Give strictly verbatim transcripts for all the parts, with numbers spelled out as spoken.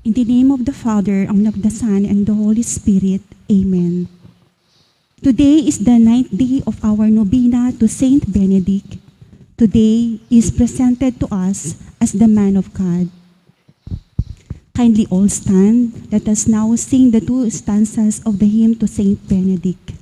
In the name of the Father, and of the Son, and the Holy Spirit. Amen. Today is the ninth day of our novena to Saint Benedict. Today is presented to us as the man of God. Kindly all stand. Let us now sing the two stanzas of the hymn to Saint Benedict.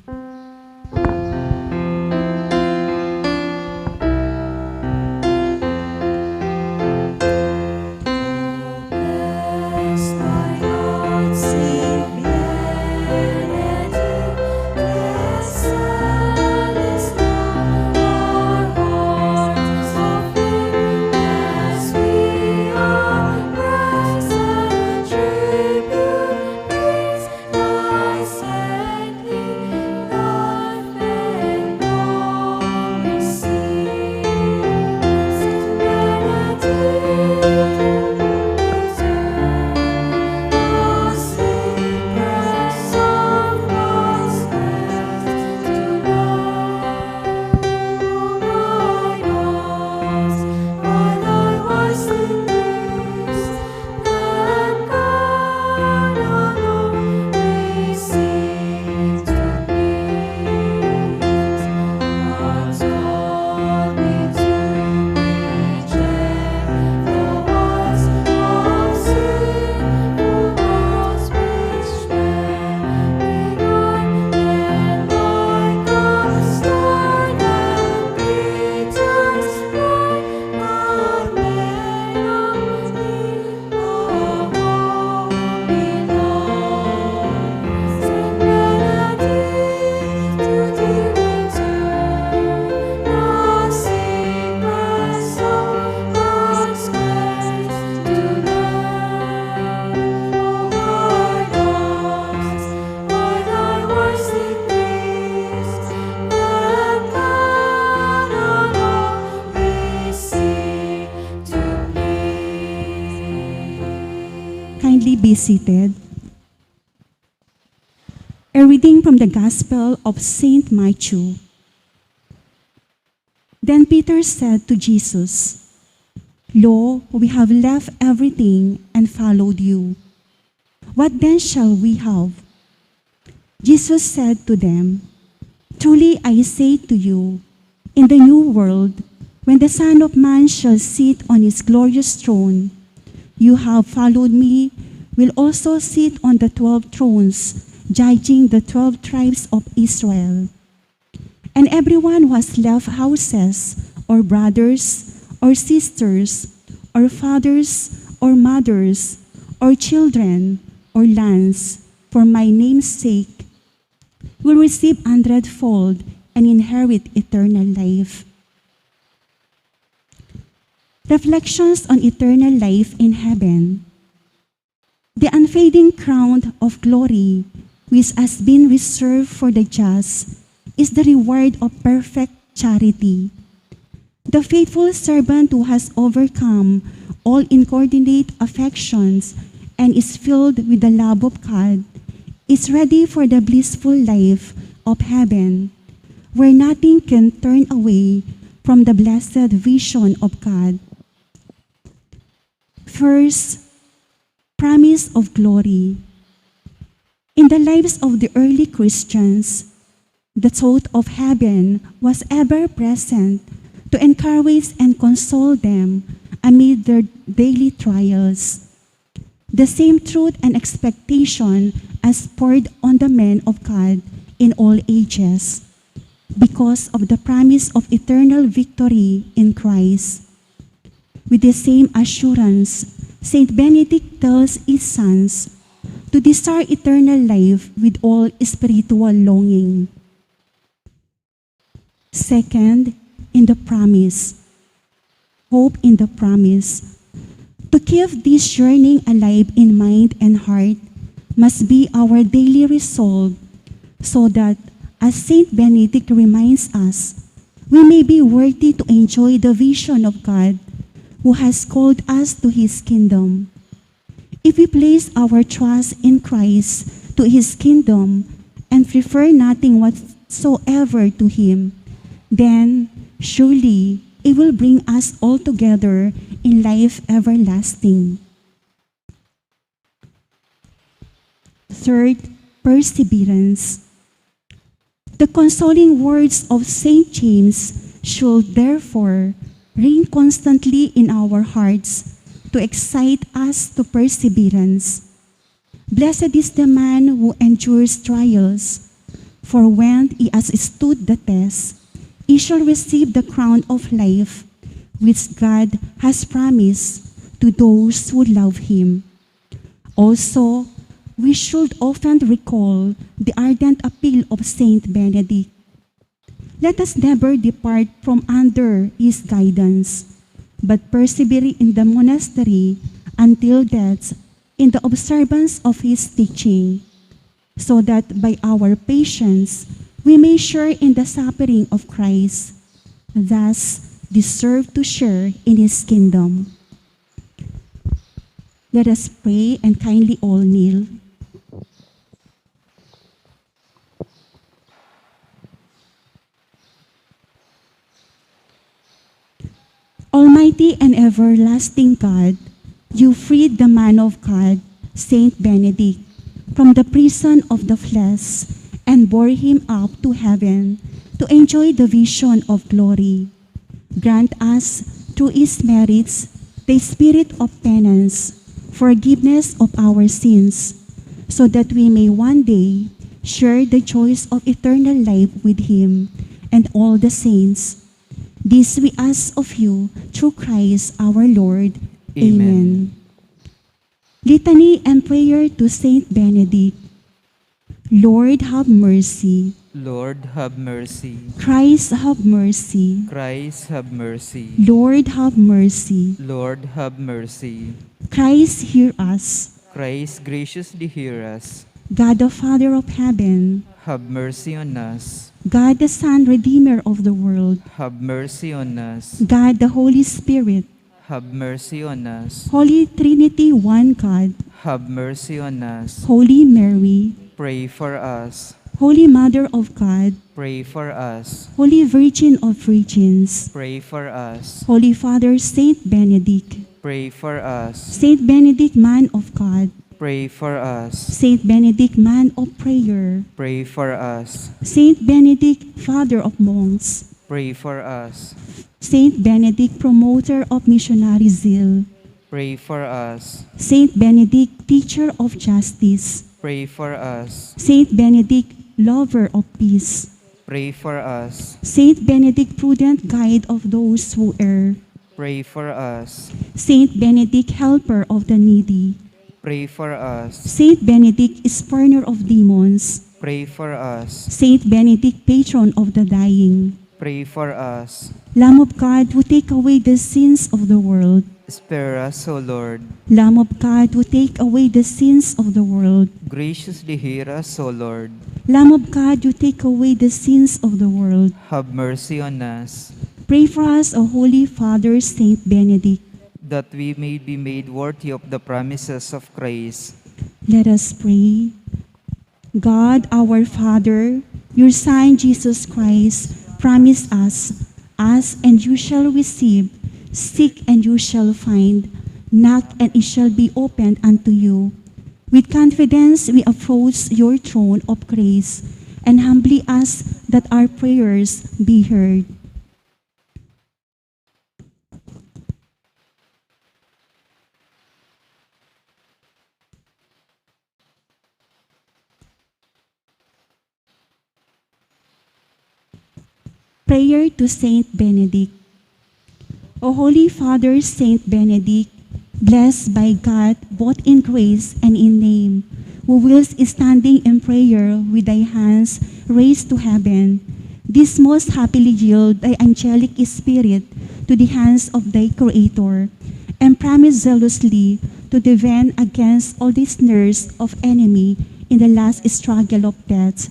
Kindly be seated. A reading from the Gospel of Saint Matthew. Then Peter said to Jesus, "Lo, we have left everything and followed you. What then shall we have?" Jesus said to them, "Truly I say to you, in the new world, when the Son of Man shall sit on his glorious throne, you have followed me will also sit on the twelve thrones, judging the twelve tribes of Israel. And everyone who has left houses, or brothers, or sisters, or fathers, or mothers, or children, or lands, for my name's sake, will receive hundredfold and inherit eternal life." Reflections on eternal life in heaven. The unfading crown of glory, which has been reserved for the just, is the reward of perfect charity. The faithful servant who has overcome all inordinate affections and is filled with the love of God is ready for the blissful life of heaven, where nothing can turn away from the blessed vision of God. First, promise of glory. In the lives of the early Christians, the thought of heaven was ever present to encourage and console them amid their daily trials. The same truth and expectation has poured on the men of God in all ages because of the promise of eternal victory in Christ. With the same assurance, Saint Benedict tells his sons to desire eternal life with all spiritual longing. Second, in the promise. Hope in the promise. To keep this yearning alive in mind and heart must be our daily resolve, so that, as Saint Benedict reminds us, we may be worthy to enjoy the vision of God who has called us to his kingdom. If we place our trust in Christ to his kingdom and prefer nothing whatsoever to him, then surely it will bring us all together in life everlasting. Third, perseverance. The consoling words of Saint James should therefore ring constantly in our hearts to excite us to perseverance. Blessed is the man who endures trials, for when he has stood the test, he shall receive the crown of life which God has promised to those who love him. Also, we should often recall the ardent appeal of Saint Benedict. Let us never depart from under his guidance, but persevere in the monastery until death in the observance of his teaching, so that by our patience we may share in the suffering of Christ, thus deserve to share in his kingdom. Let us pray and kindly all kneel. Almighty and everlasting God, you freed the man of God, Saint Benedict, from the prison of the flesh and bore him up to heaven to enjoy the vision of glory. Grant us, through his merits, the spirit of penance, forgiveness of our sins, so that we may one day share the joys of eternal life with him and all the saints. This we ask of you through Christ our Lord. Amen. Amen. Litany and prayer to Saint Benedict. Lord, have mercy. Lord, have mercy. Christ, have mercy. Christ, have mercy. Lord, have mercy. Lord, have mercy. Christ, hear us. Christ, graciously hear us. God, the Father of heaven. Have mercy on us. God, the Son, Redeemer of the world. Have mercy on us. God, the Holy Spirit. Have mercy on us. Holy Trinity, one God. Have mercy on us. Holy Mary. Pray for us. Holy Mother of God. Pray for us. Holy Virgin of Virgins. Pray for us. Holy Father Saint Benedict. Pray for us. Saint Benedict, man of God. Pray for us. Saint Benedict, man of prayer. Pray for us. Saint Benedict, father of monks. Pray for us. Saint Benedict, promoter of missionary zeal. Pray for us. Saint Benedict, teacher of justice. Pray for us. Saint Benedict, lover of peace. Pray for us. Saint Benedict, prudent guide of those who err. Pray for us. Saint Benedict, helper of the needy. Pray for us. Saint Benedict, spurner of demons. Pray for us. Saint Benedict, patron of the dying. Pray for us. Lamb of God, who take away the sins of the world. Spare us, O Lord. Lamb of God, who take away the sins of the world. Graciously hear us, O Lord. Lamb of God, who take away the sins of the world. Have mercy on us. Pray for us, O Holy Father Saint Benedict. That we may be made worthy of the promises of Christ. Let us pray. God, our Father, your Son, Jesus Christ, promised us, "Ask and you shall receive, seek and you shall find, knock and it shall be opened unto you." With confidence we approach your throne of grace and humbly ask that our prayers be heard. Prayer to Saint Benedict. O Holy Father Saint Benedict, blessed by God both in grace and in name, who whilst standing in prayer with thy hands raised to heaven, this most happily yield thy angelic spirit to the hands of thy Creator, and promise zealously to defend against all the snares of enemy in the last struggle of death.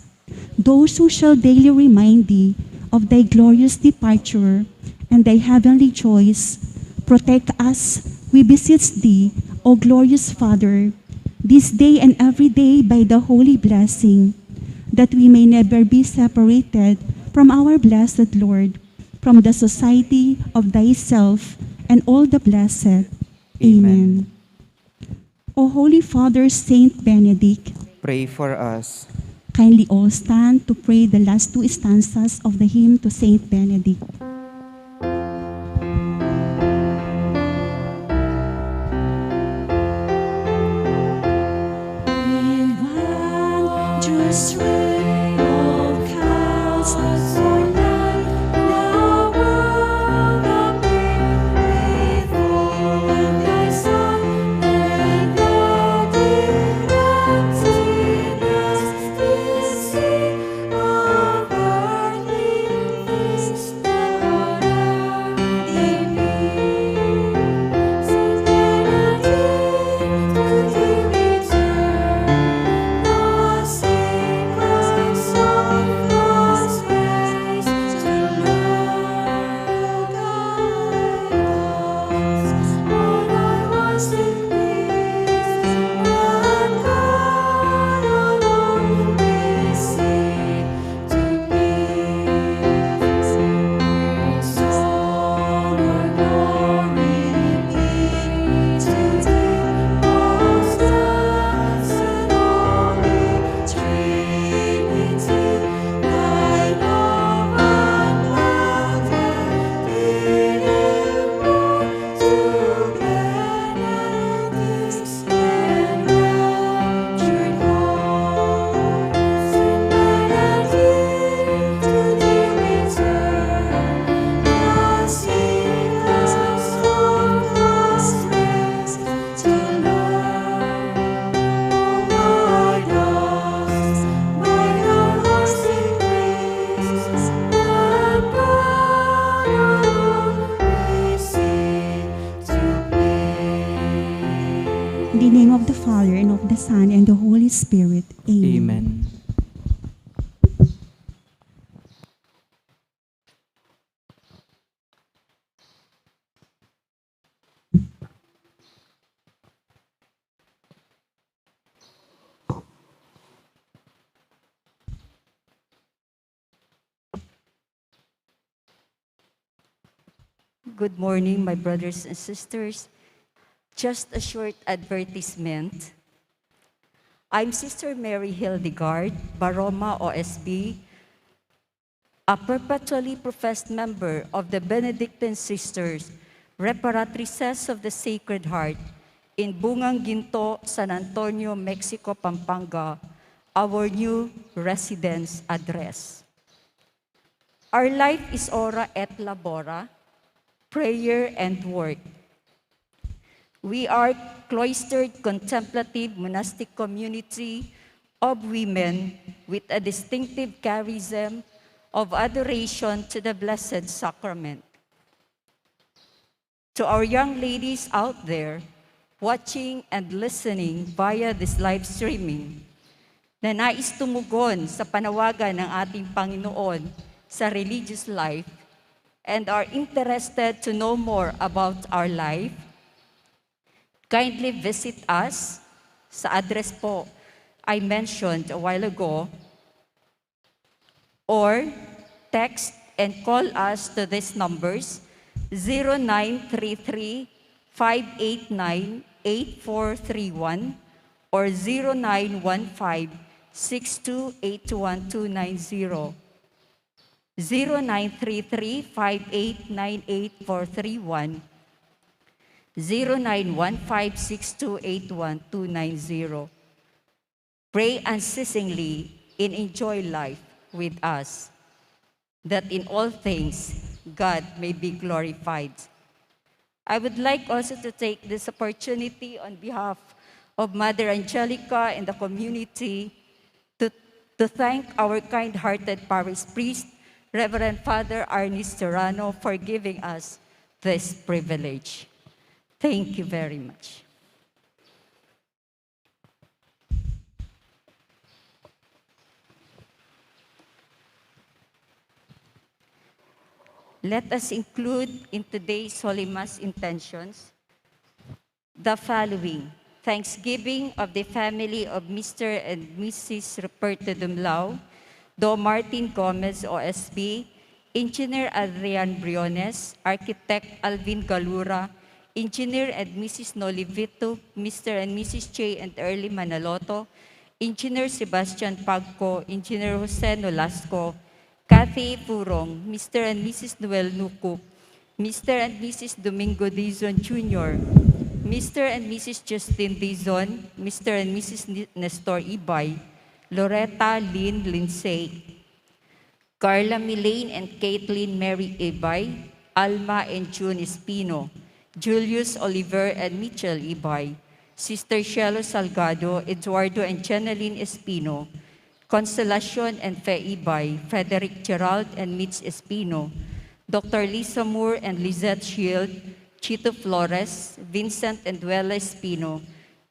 Those who shall daily remind thee of thy glorious departure and thy heavenly joys, protect us, we beseech thee, O glorious Father, this day and every day by the holy blessing, that we may never be separated from our blessed Lord, from the society of thyself and all the blessed. Amen. Amen. O Holy Father Saint Benedict, Pray for us. Kindly all stand to pray the last two stanzas of the hymn to Saint Benedict. In the name of the Father, and of the Son, and the Holy Spirit. Amen. Amen. Good morning, my brothers and sisters. Just a short advertisement. I'm Sister Mary Hildegard, Baroma O S B, a perpetually professed member of the Benedictine Sisters, Reparatrices of the Sacred Heart, in Bungang Ginto, San Antonio, Mexico, Pampanga, our new residence address. Our life is ora et labora, prayer and work. We are cloistered contemplative monastic community of women with a distinctive charism of adoration to the Blessed Sacrament. To our young ladies out there watching and listening via this live streaming, na nais tumugon sa panawagan ng ating Panginoon sa religious life and are interested to know more about our life, kindly visit us sa address po I mentioned a while ago, or text and call us to these numbers, zero nine three three, five eight nine, eight four three one or zero nine one five, six two eight one two nine zero. Zero nine three three, five eight nine, eight four three one, zero nine one five, six two eight one two nine zero. Pray unceasingly and enjoy life with us, that in all things God may be glorified. I would like also to take this opportunity on behalf of Mother Angelica and the community to, to thank our kind-hearted parish priest, Reverend Father Arnis Serrano, for giving us this privilege. Thank you very much. Let us include in today's Holy Mass intentions the following: Thanksgiving of the family of Mister and Missus Ruperto Dumlao, Do Martin Gomez, O S B, Engineer Adrian Briones, Architect Alvin Galura, Engineer and Missus Nolly Vito, Mister and Missus J and Early Manaloto, Engineer Sebastian Pagco, Engineer Jose Nolasco, Kathy Furong, Mister and Missus Noel Nucup, Mister and Missus Domingo Dizon Junior, Mister and Missus Justin Dizon, Mister and Missus Ni-, Nestor Ibay, Loretta Lynn Lindsay, Carla Milane and Caitlin Mary Ibay, Alma and June Espino, Julius Oliver and Mitchell Ibay, Sister Shelo Salgado, Eduardo and Jeneline Espino, Consolacion and Fe Ibay, Frederick Gerald and Mitch Espino, Doctor Lisa Moore and Lizette Shield, Chito Flores, Vincent and Duela Espino,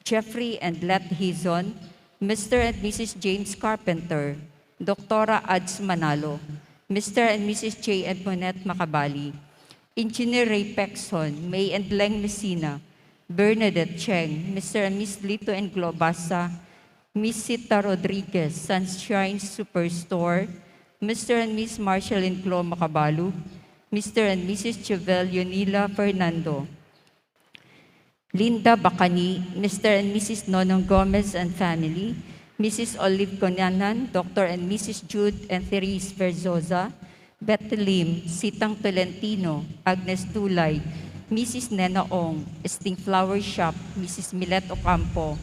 Jeffrey and Let Hizon, Mister and Missus James Carpenter, Doctora Ads Manalo, Mister and Missus J and Monette Macabali, Engineer Ray Pexon, May and Leng Messina, Bernadette Cheng, Mister and Miss Lito and Globasa, Miss Sita Rodriguez, Sunshine Superstore, Mister and Miss Marshall and Glo Macabalu, Mister and Missus Jovel Yonila Fernando, Linda Bacani, Mister and Missus Nonong Gomez and family, Missus Olive Conanan, Doctor and Missus Jude and Therese Verzosa, Bethlehem, Sitang Tolentino, Agnes Tulay, Missus Nena Ong, Sting Flower Shop, Missus Milet Ocampo,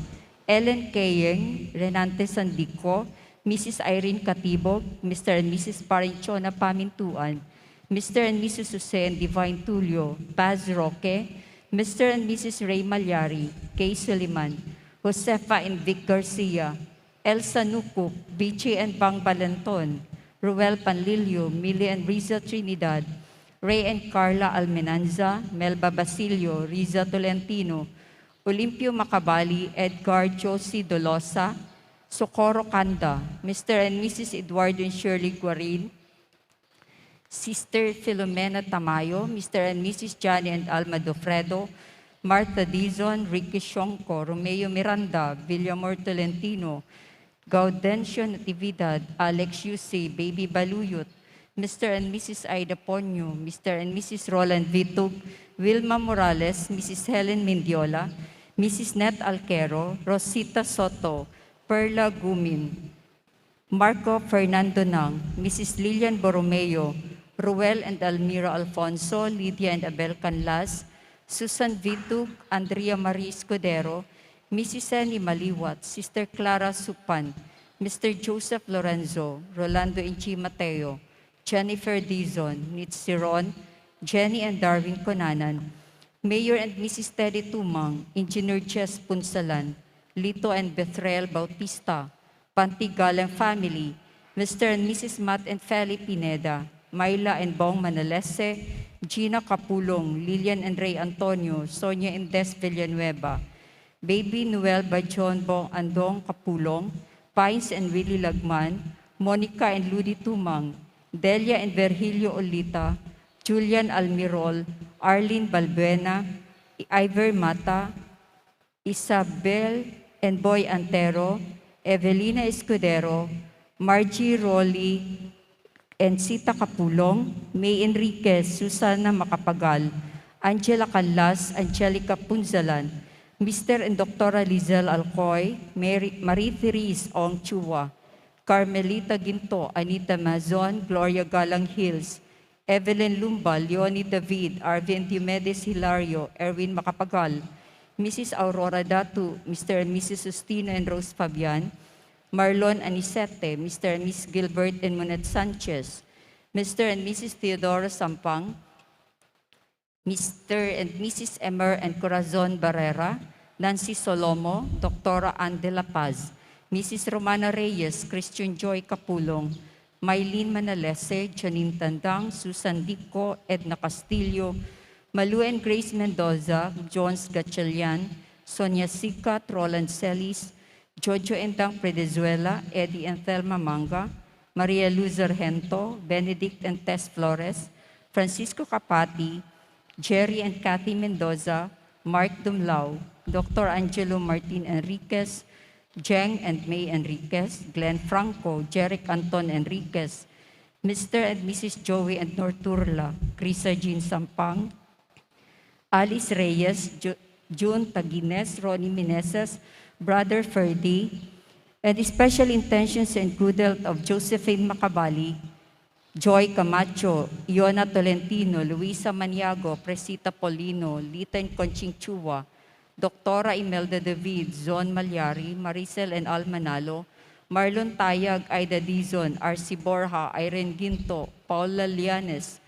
Ellen Keyeng, Renante Sandico, Missus Irene Catibog, Mister and Missus Parinchona Pamintuan, Mister and Missus Jose and Divine Tulio, Paz Roque, Mister and Missus Ray Malyari, Kay Suliman, Josefa and Vic Garcia, Elsa Nucup, Bichi and Bang Balenton, Ruel Panlilio, Millie and Riza Trinidad, Ray and Carla Almenanza, Melba Basilio, Riza Tolentino, Olimpio Macabali, Edgar Josie Dolosa, Socorro Canda, Mister and Missus Eduardo and Shirley Guarin, Sister Filomena Tamayo, Mister and Missus Johnny and Alma Dofredo, Martha Dizon, Ricky Shonko, Romeo Miranda, Villamor Tolentino, Gaudencio Natividad, Alex Yusi, Baby Baluyot, Mister and Missus Aida Ponyo, Mister and Missus Roland Vitug, Wilma Morales, Missus Helen Mendiola, Missus Net Alquero, Rosita Soto, Perla Gumin, Marco Fernando Nang, Missus Lilian Borromeo, Ruel and Almira Alfonso, Lydia and Abel Canlas, Susan Vitug, Andrea Marie Escudero, Missus Annie Maliwat, Sister Clara Supan, Mister Joseph Lorenzo, Rolando Inchi Mateo, Jennifer Dizon, Nitsi Ron, Jenny and Darwin Conanan, Mayor and Missus Teddy Tumang, Engineer Jess Punsalan, Lito and Bethrael Bautista, Pantigalan family, Mister and Missus Matt and Feli Pineda, Myla and Bong Manalese, Gina Capulong, Lilian and Ray Antonio, Sonia and Des Villanueva, Baby Noel Bajon Bong Andong Capulong, Pines and Willie Lagman, Monica and Ludi Tumang, Delia and Virgilio Olita, Julian Almirol, Arlene Balbuena, Iver Mata, Isabel and Boy Antero, Evelina Escudero, Margie Rolly and Sita Capulong, May Enriquez, Susana Macapagal, Angela Canlas, Angelica Punzalan, Mister and Doctora Lizelle Alcoy, Mary, Marie Therese Ong Chua, Carmelita Ginto, Anita Mazon, Gloria Galang Hills, Evelyn Lumba, Leonie David, Arvin Diomedes Hilario, Erwin Macapagal, Missus Aurora Datu, Mister and Missus Justino and Rose Fabian, Marlon Anisete, Mister and Missus Gilbert and Monet Sanchez, Mister and Missus Theodora Sampang, Mister and Missus Emer and Corazon Barrera, Nancy Solomo, Doctora Anne de la Paz, Missus Romana Reyes, Christian Joy Capulong, Mylene Manalese, Janine Tandang, Susan Dico, Edna Castillo, Malu and Grace Mendoza, Jones Gatchalian, Sonia Sikat, Roland Celis, Jojo Endang Predezuela, Eddie and Thelma Manga, Maria Luz Argento, Benedict and Tess Flores, Francisco Capati, Jerry and Kathy Mendoza, Mark Dumlao, Doctor Angelo Martin Enriquez, Jeng and May Enriquez, Glenn Franco, Jeric Anton Enriquez, Mister and Missus Joey and Norturla, Crisa Jean Sampang, Alice Reyes, Ju-, June Tagines, Ronnie Meneses, Brother Ferdy, And the special intentions and good health of Josephine Macabali, Joy Camacho, Iona Tolentino, Luisa Maniago, Presita Polino, Lita and Conching Chua, Doctora Imelda David, Zon Malyari, Maricel and Al Manalo, Marlon Tayag, Aida Dizon, R C Borja, Irene Ginto, Paula Lianes,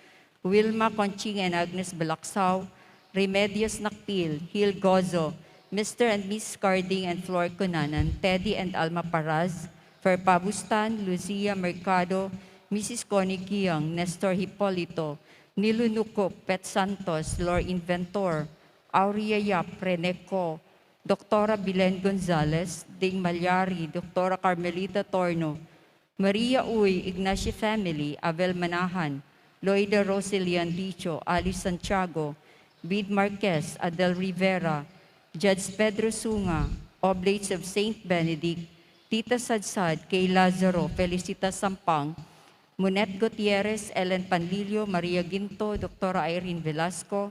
Wilma Conching and Agnes Balaksao, Remedios Nakpil, Hil Gozo, Mister and Miss Carding and Flor Cunanan, Teddy and Alma Paraz, Fer Pabustan, Lucia Mercado, Missus Connie Giang, Nestor Hipolito, Nilu Nucup, Pet Santos, Lor Inventor, Aurea Yap, Reneco, Doctora Bilen Gonzalez, Ding Malyari, Doctora Carmelita Torno, Maria Uy, Ignacio family, Abel Manahan, Loida Rosilian Dicho, Alice Santiago, Bid Marquez, Adel Rivera, Judge Pedro Sunga, Oblates of Saint Benedict, Tita Sadsad, Kay Lazaro, Felicita Sampang, Munet Gutierrez, Ellen Panlilio, Maria Ginto, Doctora Irene Velasco,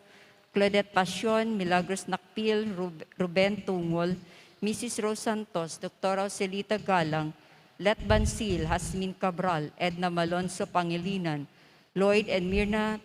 Claudette Pasion, Milagros Nakpil, Rub-, Ruben Tungol, Missus Rose Santos, Doctora Joselita Galang, Let Bansil, Jasmine Cabral, Edna Malonzo Pangilinan, Lloyd and Mirna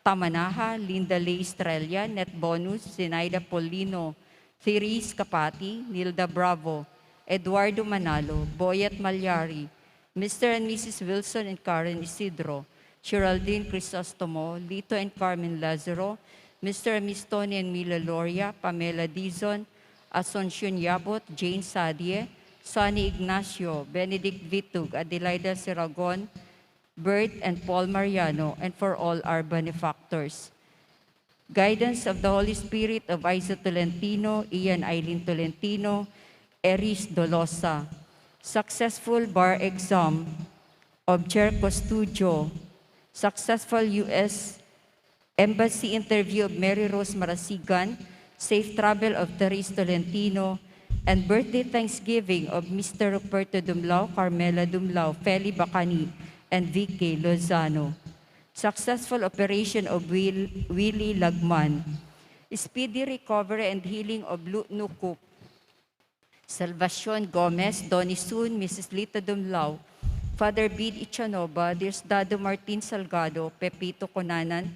Tamanaha, Linda Lay Estrella, Net Bonus, Zenaida Polino, Therese Capati, Nilda Bravo, Eduardo Manalo, Boyet Malyari, Mister and Missus Wilson and Karen Isidro, Geraldine Crisostomo, Lito and Carmen Lazaro, Mister and Miss Tony and Mila Loria, Pamela Dizon, Asuncion Yabot, Jane Sadie, Sonny Ignacio, Benedict Vitug, Adelaida Siragon, Bert and Paul Mariano, and for all our benefactors. Guidance of the Holy Spirit of Isa Tolentino, Ian Eileen Tolentino, Eris Dolosa. Successful bar exam of Cherco Studio. Successful U S Embassy interview of Mary Rose Marasigan. Safe travel of Therese Tolentino. And birthday thanksgiving of Mister Ruperto Dumlao, Carmela Dumlao, Feli Bacani, and Vicky Lozano. Successful operation of Will, Willie Lagman. Speedy recovery and healing of Lu Nukup. Salvacion Gomez, Donnie Sun, Missus Lita Dumlao, Father Bid Ichanova, Diosdado Martin Salgado, Pepito Conanan,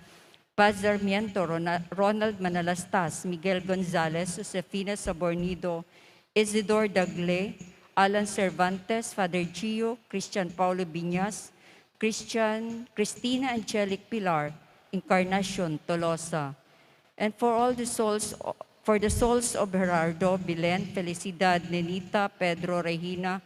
Paz Sarmiento, Rona-, Ronald Manalastas, Miguel Gonzalez, Josefina Sabornido, Isidor Dagle, Alan Cervantes, Father Gio, Christian Paulo Biñas, Christian, Christina Angelic Pilar, Encarnacion Tolosa. And for all the souls, for the souls of Gerardo, Bilen, Felicidad, Nenita, Pedro, Regina,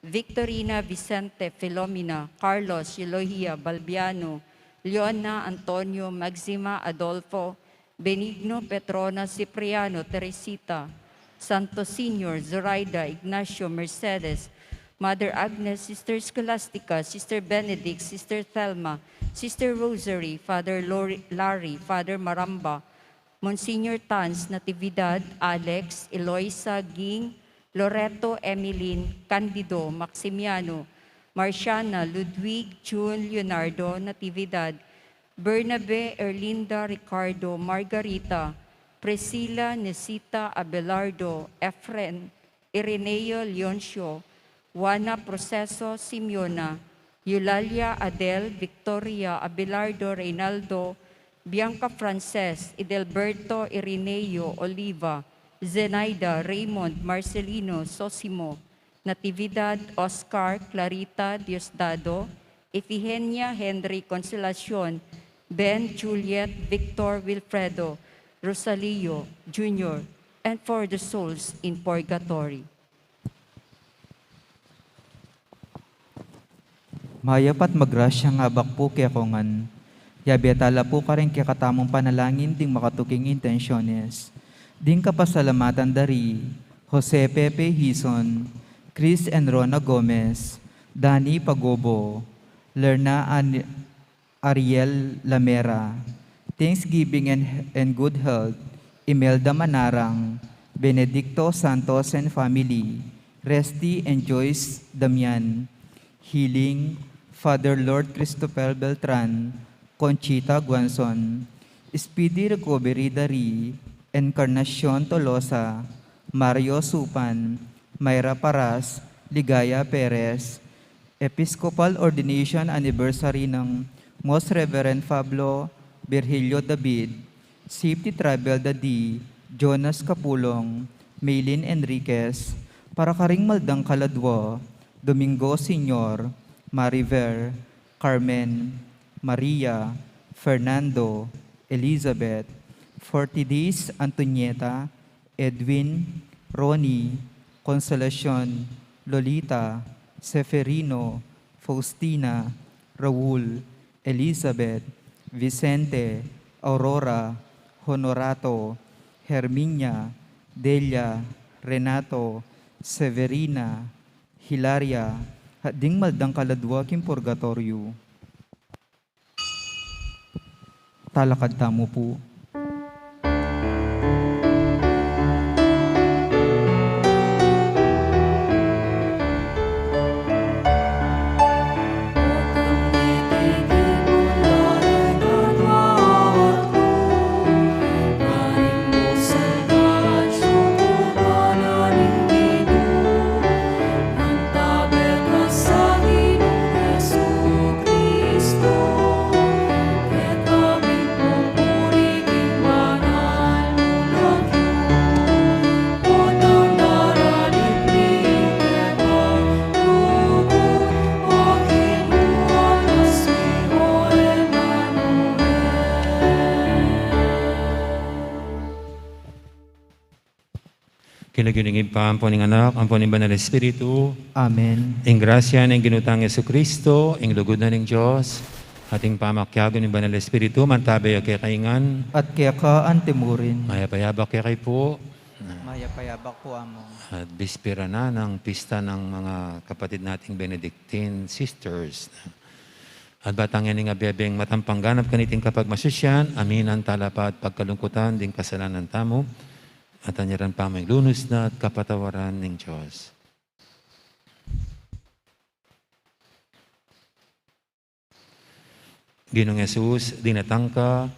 Victorina, Vicente, Filomena, Carlos, Elogia, Balbiano, Leona, Antonio, Maxima, Adolfo, Benigno, Petrona, Cipriano, Teresita, Santos Senior, Zoraida, Ignacio, Mercedes, Mother Agnes, Sister Scholastica, Sister Benedict, Sister Thelma, Sister Rosary, Father Lori-, Larry, Father Maramba, Monsignor Tans, Natividad, Alex, Eloisa, Ging, Loreto, Emilin, Candido, Maximiano, Marciana, Ludwig, June, Leonardo, Natividad, Bernabe, Erlinda, Ricardo, Margarita, Priscilla, Nesita, Abelardo, Efren, Ireneo, Leoncio, Juana, Proceso, Simeona, Eulalia, Adel, Victoria, Abelardo, Reynaldo, Bianca, Frances, Edelberto, Ireneo, Oliva, Zenaida, Raymond, Marcelino, Sosimo, Natividad, Oscar, Clarita, Diosdado, Ifigenia, Henry, Consolacion, Ben, Juliet, Victor, Wilfredo, Rosalio Junior, and for the souls in purgatory. Mayap at magrasyang abak pu kekongan. Yabe tala pu karing kekatamung panalangin ding makatuking intensyones. Ding kapasalamatan da ri Jose Pepe Hizon, Chris and Rona Gomez, Danny Pagobo, Lerna An-, Ariel Lamera, Thanksgiving and, and Good Health, Imelda Manarang, Benedicto Santos and family, Resty and Joyce Damian, Healing, Father Lord Christopher Beltran, Conchita Guanzon, Speedy Recovery da ri Encarnacion Tolosa, Mario Supan, Myra Paras, Ligaya Perez, Episcopal Ordination Anniversary ng Most Reverend Pablo Virgilio David, Safety Travel Daddy Jonas Capulong, Maylin Enriquez, para karing maldang kaladwa, Domingo Senior, Mariver, Carmen, Maria, Fernando, Elizabeth, Fortidis, Antonieta, Edwin, Ronnie, Consolacion, Lolita, Seferino, Faustina, Raul, Elizabeth, Vicente, Aurora, Honorato, Herminia, Delia, Renato, Severina, Hilaria, at ding maldang kaladwa king purgatoryo. Talakad tamu pu. King lagyu ning Ibpa, ampo ning Anak, ampo ning Banal Espiritu. Amen. Ing grasya ning Ginu tang Jesucristo, ing lugud na ning Dios, at ing pamakiabe ning Banal Espiritu, mantabe ya kekayu ngan. At keka antimurin. Mayap a yabak kekayu pu. Mayap a yabak pu, Among. At bispera na ng pista ng mga kapatid nating Benedictine Sisters. At ba tang ing abe-abeng matampang ganap kaniting kapagmasusyan, aminan tala pa at pagkalungkutan ding kasalanan tamu, at anyaran pa mu ing lunus na at kapatawaran ning Dios. Ginung Jesus, dinatang ka,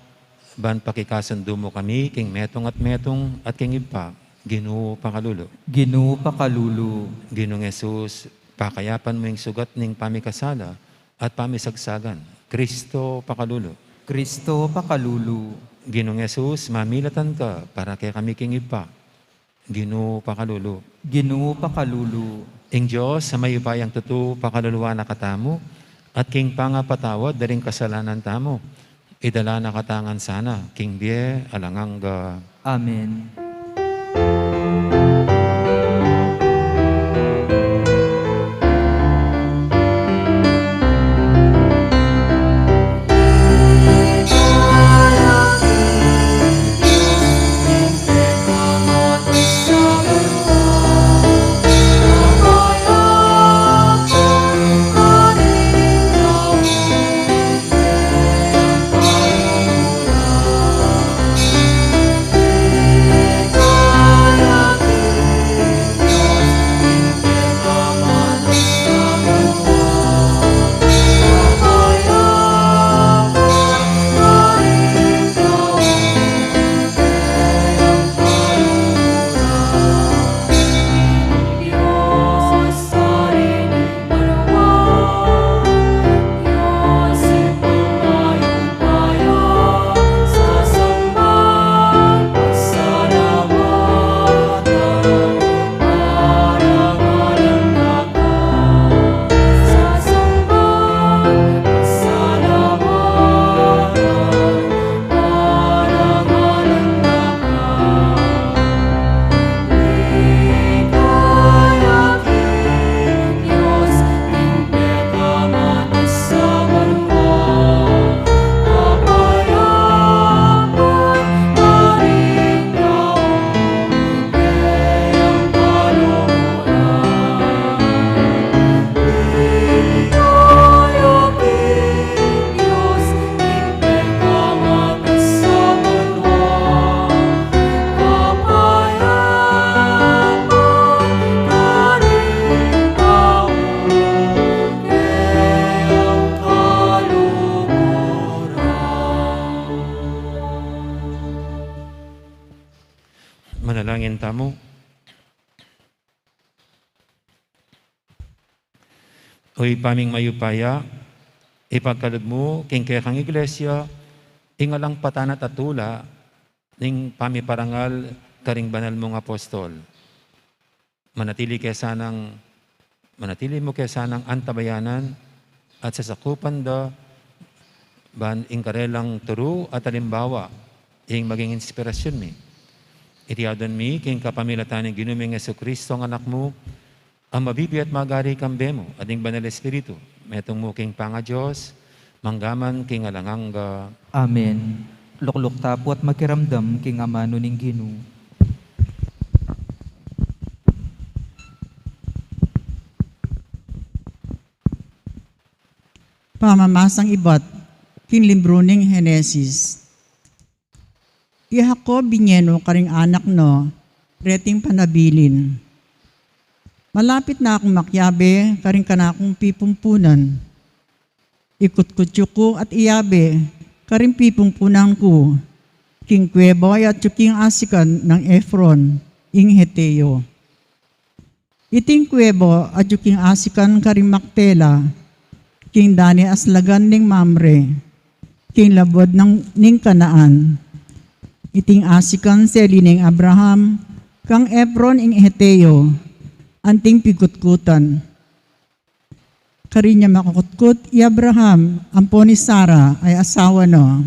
ban pakikasundu mu kami king metung at metung at king Ibpa, Ginu pakalulu. Ginu pakalulu. Ginung Jesus, pakayapan mu ing sugat ning pamikasala at pamisagsagan, Kristo pakalulu. Kristo pakalulu. Ginung Jesus, mamilatan ka para kekami king Ibpa, Ginu pakalulu. Ginu pakalulu. Ing Dios a mayupayang tutu pakaluluan na katamu, at king pangapatawad da ring kasalanan tamu, idala na katamu ngan sana king bie alang angga. Amen. Manalangin tamu. O Ibpa ming mayupaya, ipagkalub mu king kekang Iglesia ing alang patanat a tula ning pamiparangal karing banal mung apostol. Manatili ke sanang, manatili mu ke sanang antabayanan at sasakupan da ban ing karelang turu at alimbawa ing maging inspirasyun mi. Iti adwan mi king kapamilatan ning Ginu ming Jesucristo, a Anak mu, a mabibie at magari kambe mu at ning Banal Espiritu, metung mu king pangaDios, mangga man king alang angga. Amen. Lukluk ta pu at makiramdam king amanu ning Ginu. Pamamasang ibat king libru ning Henesis. I Jacob binie no karing anak no reting panabilin, "Malapit na kung makiabe karing kanakung pipumpunan. Ikutkut yu ku at iabe karing pipumpunan ku king kuweba a atyu king asikan nang Efron ing Heteo. Iting kuweba atyu king asikan karing Macpela, king dani a slagan ning Mamre, king labud nang ning Canaan. Iting asikan seli neng Abraham kang Efron ing Heteo, anting pigkutkutan." Karin ya makakutkut i Abraham ampo ni Sara a asawa no,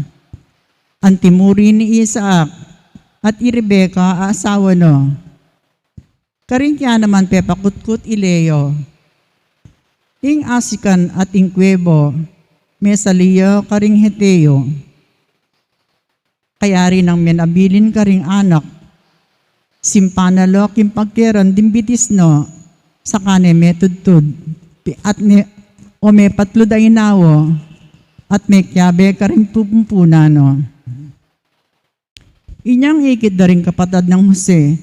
antimurin i Isaac at i Rebeka a asawa no. Karin ya naman pepakutkut i Leo. Ing asikan at ing kuweba, mesali ya karing Heteo. Kayari nang menabilin karing anak, simpan na lo king pagkeran ding bitis no, saka ne metudtud, pi-, at ne, o mepatlud a inawa, at mekiabe karing pupumpunan no. Inyang ikit da ring kapatad nang Jose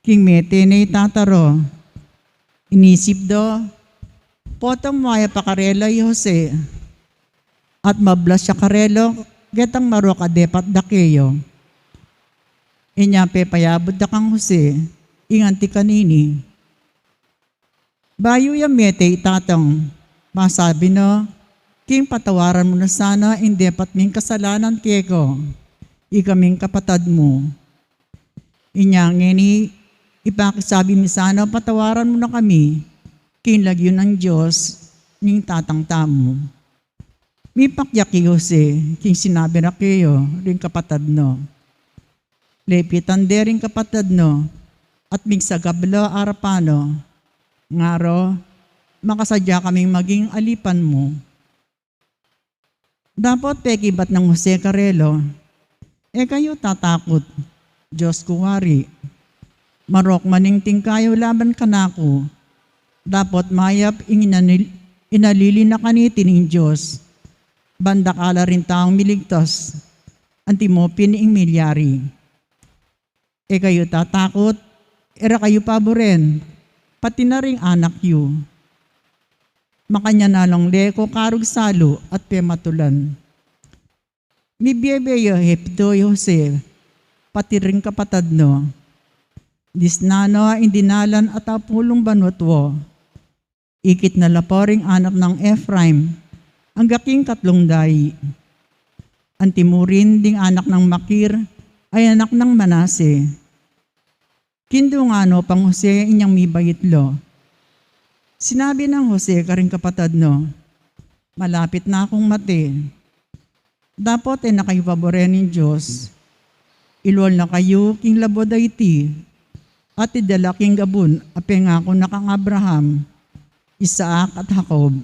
king mete ne i tata ro, inisip da, potang mayap a karela i Jose at mablas ya karela ketang marok a depat da keya. Inya pepayabud da kang Jose ing anti kanini. Bayu ya mete i tatang, masabi na king patawaran mu na sana ing depat ming kasalanan keka, ikaming kapatad mu. Inya ngeni, ipakisabi mi sana patawaran mu na kami king lagyu nang Dios ning tatang tamu. Mipakyak i Jose king sinabi na keya ring kapatad na. Lepitan de ring kapatad na at migsagab la arapan na. Ngara, makasadya kaming maging alipan mu. Dapot pekibat nang Jose karela, e kayu tatakut, Dios ku wari. Marok man ing tingka yu laban kanaku, dapot mayap ing inanil-, inalili na kaniti ning Dios. Ban dakal la ring taung miligtas, antimo pin ing milyari. E kayu tatakut, e ra kayu paburen, pati na ring anak yu. Makanyan na lang le ko karug salu at pematulan. Mibiebe ya Egipto i Jose, pati ring kapatad na. Disnan na ing dinalan at apulung banuat wa. Ikit na la pa ring anak nang Efraim, angga king katlung dai. Antimurin ding anak nang Makir, ay anak nang Manase. Kindungan no pang Jose inyang mibait la. Sinabi nang Jose karing kapatad na, "Malapit na kung mate. Dapot e na kayu paburen ning Dios. Ilual na kayu king labud a iti, at idala king gabun a pengaku na kang Abraham, Isaac, at Jacob."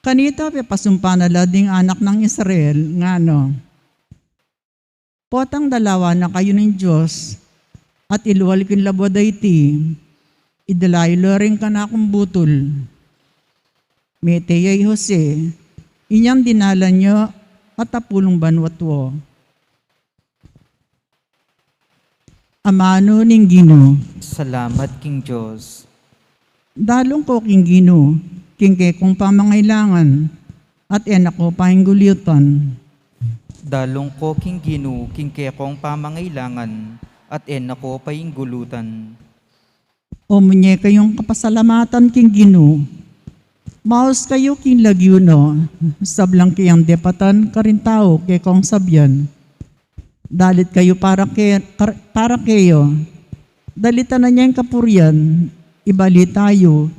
Kanita pepasumpa na la ding anak nang Israel, ngana, "Potang dalawan na kayu ning Dios, at ilual king labud a iti, idala yu la ring kanakung butul." Mete ya i Jose, inyang dinalan ya at apulung banuat wa. Amanu ning Ginu. Salamat king Dios. Dalung ko king Ginu king kekong pamangailangan, at e na ko painggulutan. Dalung ko king Ginu king kekong pamangailangan, at e na ko painggulutan. O munye kayung kapasalamatan king Ginu, Maus kayu king lagyu, no? Sablang keyang depatan karing tau kekong sabian. Dalit kayu para ke, kar-, para keyo. Dalitan na niya ing kapurian, ibalita yu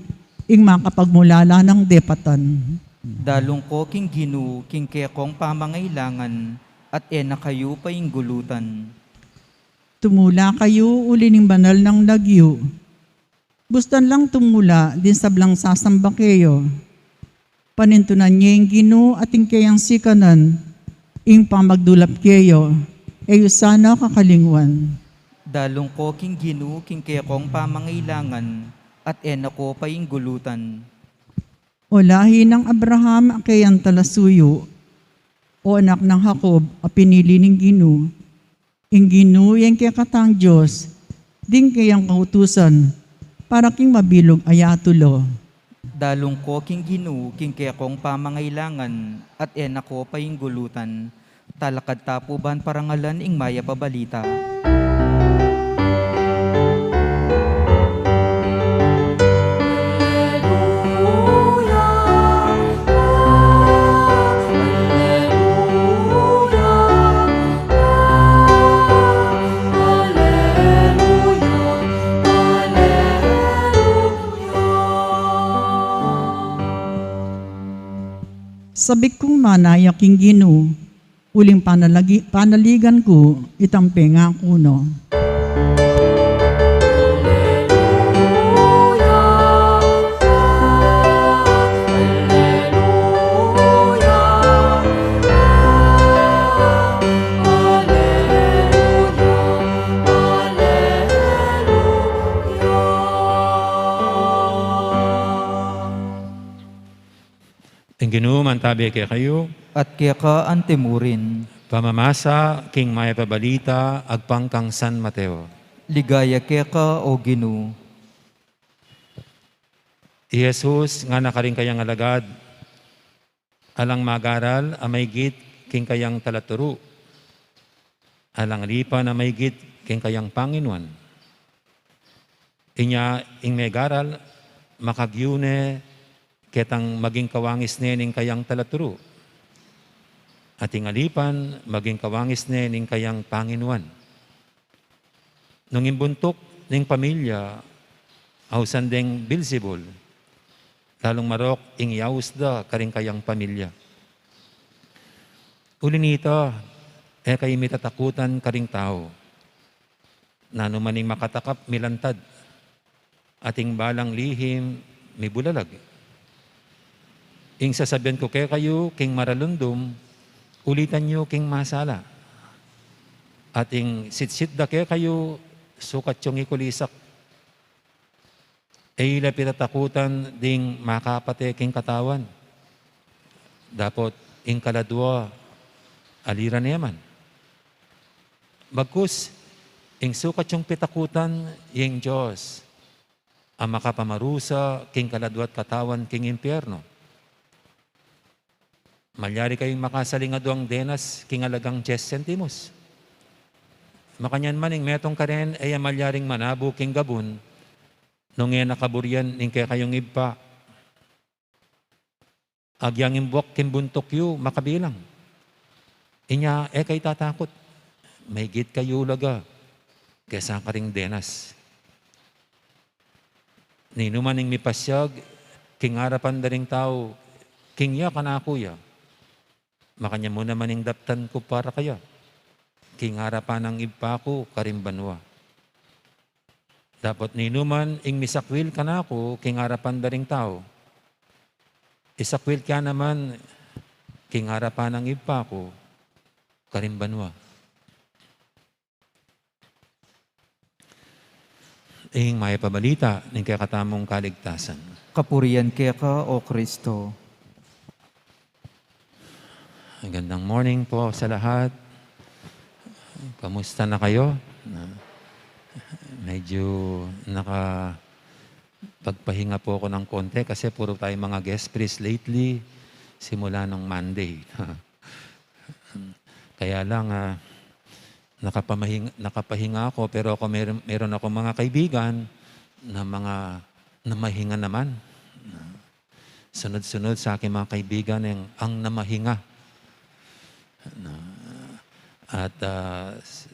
ing makapagmulala nang depatan. Dalung ko king Ginu king kekong pamangailangan, at e na kayu painggulutan. Tumula kayu uli ning banal nang lagyu. Bustan lang tumula ding sablang sasamba keyo. Panintunan ye ing Ginu at ing keyang sikanan, ing pamagdulap keyo, e yu sana kakalingwan. Dalung ko king Ginu king kekong pamangailangan, at e na ko painggulutan. O lahi nang Abraham a keyang talasuyu, o anak nang Jacob a pinili ning Ginu, ing Ginu ya ing kekatang Dios, ding keyang kautusan, para king mabilug a yatu lo. Dalung ko king Ginu king kekong pamangailangan, at e na ko painggulutan. Talakad ta pu ban parangalan ing mayap a balita. Sabik kung manaya king Ginu, uling panalagi-, panaligan ku itang pengaku no. Ing Ginu mantabe kekayu. At keka antimurin. Pamamasa king mayap a balita agpang kang San Mateo. Ligaya keka, O Ginu. I Jesus ngana karing kayang alagad, alang magaral a maigit king kayang talaturu, alang alipan a maigit king kayang panginuan. Inya ing megaral, makagyu ne ketang maging kawangis ne ning kayang talaturu. At ing alipan, maging kawangis ne ning kayang panginuan. Nung ing buntuk ning pamilya ausan deng Beelzebul, lalung marok ing yaus da karing kayang pamilya. Uli nita, e kayu mitatakutan karing tau. Nanu man ing makatakap milantad, at ing balang lihim mibulalag. Ing sasabian ku kekayu king maralundum, ulitan yu king masala. At ing sitsit da kekayu, sukat yung ikulisak. E yu la pitatakutan ding makapate king katawan. Dapot ing kaladua, aliran ne man. Bagkus, ing sukat yung pitakutan, ing Dios a makapamarusa king kaladua't katawan king impyerno. Malyari kayung makasaling aduang denas king alagang dies sentimus. Makanyan man ing metung karen, e ya malyaring manabu king gabun, nung e na kaburian ning kekayung Ibpa. Agyang ing buak king buntuk yu makabilang. Inya e kayu tatakut, maigit kayu laga kesa karing denas. Ninuman ing mipasyag king arapan da ring tau, king ya kanaku ya, makanyan mu naman ing daptan ku para kaya king arapan nang Ibpa ku karing banua. Dapot ninuman ing misakwil kanaku king arapan da ring tau, isakwil ke ya naman king arapan nang Ibpa ku karing banua. Ing mayap a balita ning kekatamung kaligtasan. Kapurian keka, O Kristo. Magandang morning po sa lahat. Kamusta na kayo? Na, medyo nakapagpahinga po ako ng konti kasi puro tayo mga guest priest lately, simula nung Monday. Kaya lang, ah, nakapamahing-, nakapahinga ako, pero ako meron, meron ako mga kaibigan na mga namahinga naman. Sunod-sunod sa aking mga kaibigan, ang, ang namahinga. Na, at, ah, s-,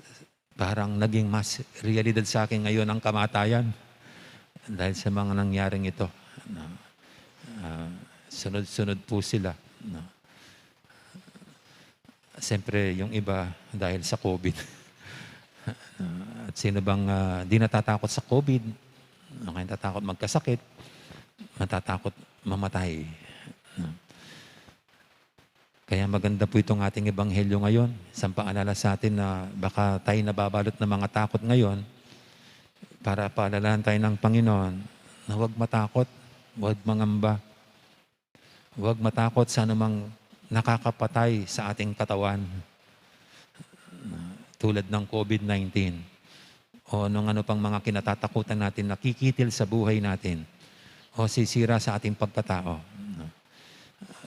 parang naging mas realidad sa akin ngayon ang kamatayan dahil sa mga nangyaring ito. Na, ah, sunod-sunod po sila. Na, siyempre, yung iba dahil sa COVID. At sino bang, ah, di natatakot sa COVID? Ano kaya natatakot magkasakit? Matatakot mamatay. Kaya maganda po itong ating ebanghelyo ngayon. Isang paalala sa atin na baka tayo nababalot ng mga takot ngayon. Para paalalahan tayo ng Panginoon na huwag matakot, huwag mangamba. Huwag matakot sa anumang nakakapatay sa ating katawan, tulad ng COVID nineteen, o anong ano pang mga kinatatakutan natin, nakikitil sa buhay natin, o sisira sa ating pagkatao.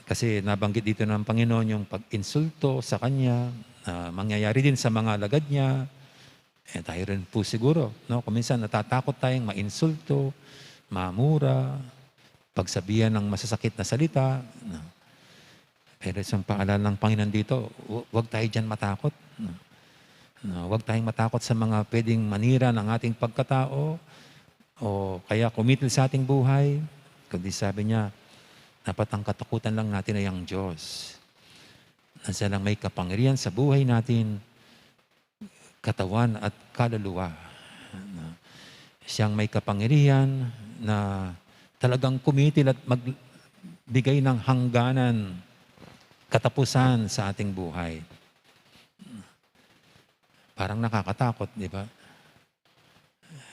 Kasi nabanggit dito ng Panginoon yung pag-insulto sa Kanya, na mangyayari din sa mga alagad Niya. Eh, tayo rin po siguro, no? Kung minsan natatakot tayong mainsulto, mamura, pagsabihan ng masasakit na salita, no? Pero isang paalala ng Panginoon dito, hu-, huwag tayo diyan matakot, no? No, huwag tayong matakot sa mga pwedeng manira ng ating pagkatao o kaya kumitil sa ating buhay. Kundi sabi Niya, dapat ang katakutan lang natin ay ang Diyos. Na Siya lang may kapangyarihan sa buhay natin, katawan at kaluluwa. Na Siyang may kapangyarihan na talagang kumitil at magbigay ng hangganan, katapusan sa ating buhay. Parang nakakatakot, di ba?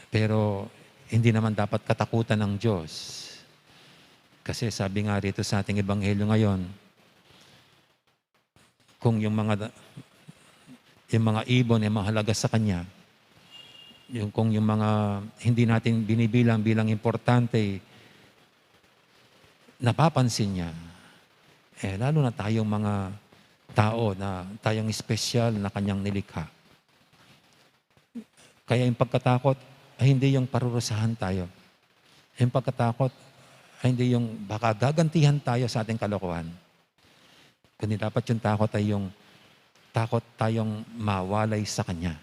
Pero hindi naman dapat katakutan ng Diyos. Kasi sabi nga rito sa ating ebanghelyo ngayon, kung yung mga, yung mga ibon ay mahalaga sa Kanya, yung, kung yung mga hindi natin binibilang bilang importante, napapansin Niya, eh, lalo na tayong mga tao na tayong espesyal na Kanyang nilikha. Kaya yung pagkatakot ay hindi yung parurusahan tayo. Yung pagkatakot ay hindi yung baka gagantihan tayo sa ating kalokohan. Kundi dapat yung takot ay yung takot tayong mawalay sa Kanya.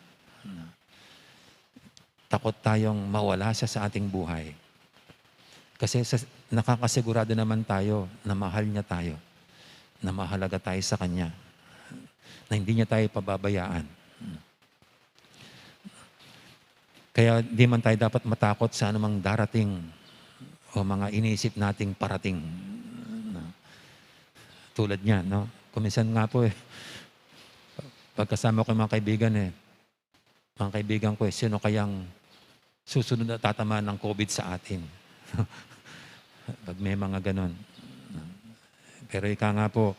Takot tayong mawala Siya sa ating buhay. Kasi sa, nakakasigurado naman tayo na mahal Niya tayo, na mahalaga tayo sa Kanya, na hindi Niya tayo pababayaan. Kaya di man tayo dapat matakot sa anumang darating o mga iniisip nating parating. Tulad niyan, no? Kung minsan nga po, eh, pagkasama ko yung mga kaibigan, eh, mga kaibigan ko, eh, sino kayang susunod na tatamaan ng COVID sa atin? Pag may mga ganon. Pero ika nga po,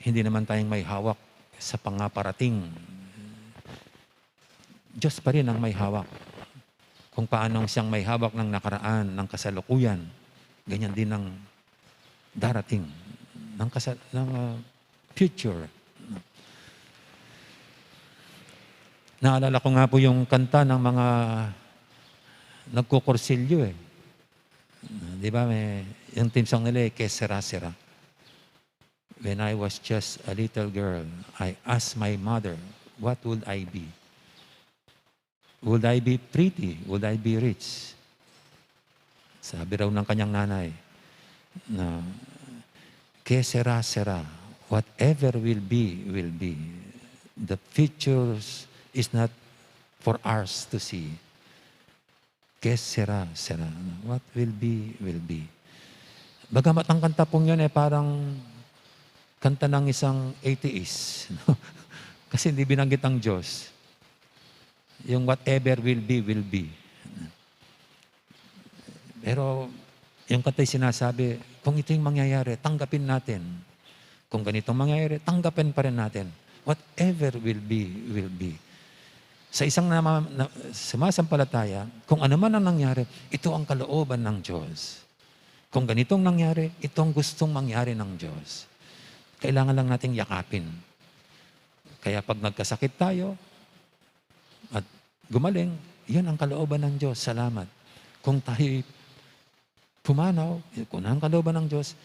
hindi naman tayong may hawak sa pangaparating. Diyos pa rin ang may hawak. Kung paanong Siyang may hawak ng nakaraan, ng kasalukuyan, ganyan din ang darating, ng kasa-, ng, ah, future. Naalala ko nga po yung kanta ng mga nagkukursilyo, eh. Di ba, may, yung theme song nila, eh, Que sera, sera. When I was just a little girl, I asked my mother, "What would I be? Would I be pretty? Would I be rich?" Sabi raw ng kanyang nanay na, "Que sera, sera. Whatever will be, will be. The futures is not for us to see. Que sera, sera. What will be, will be." Bagamat ang kanta pong yun, eh, parang kanta ng isang atheist, no? Kasi hindi binanggit ang Diyos. Yung whatever will be, will be. Pero yung kanta'y sinasabi, kung ito yung mangyayari, tanggapin natin. Kung ganitong mangyayari, tanggapin pa rin natin. Whatever will be, will be. Sa isang nama-, na, sumasampalataya, kung ano man ang nangyari, ito ang kalooban ng Diyos. Kung ganitong nangyari, ito ang gustong mangyari ng Diyos. Kailangan lang nating yakapin. Kaya pag nagkasakit tayo at gumaling, yun ang kalooban ng Diyos. Salamat. Kung tayo'y pumanaw, kung ano ang kalooban ng Diyos,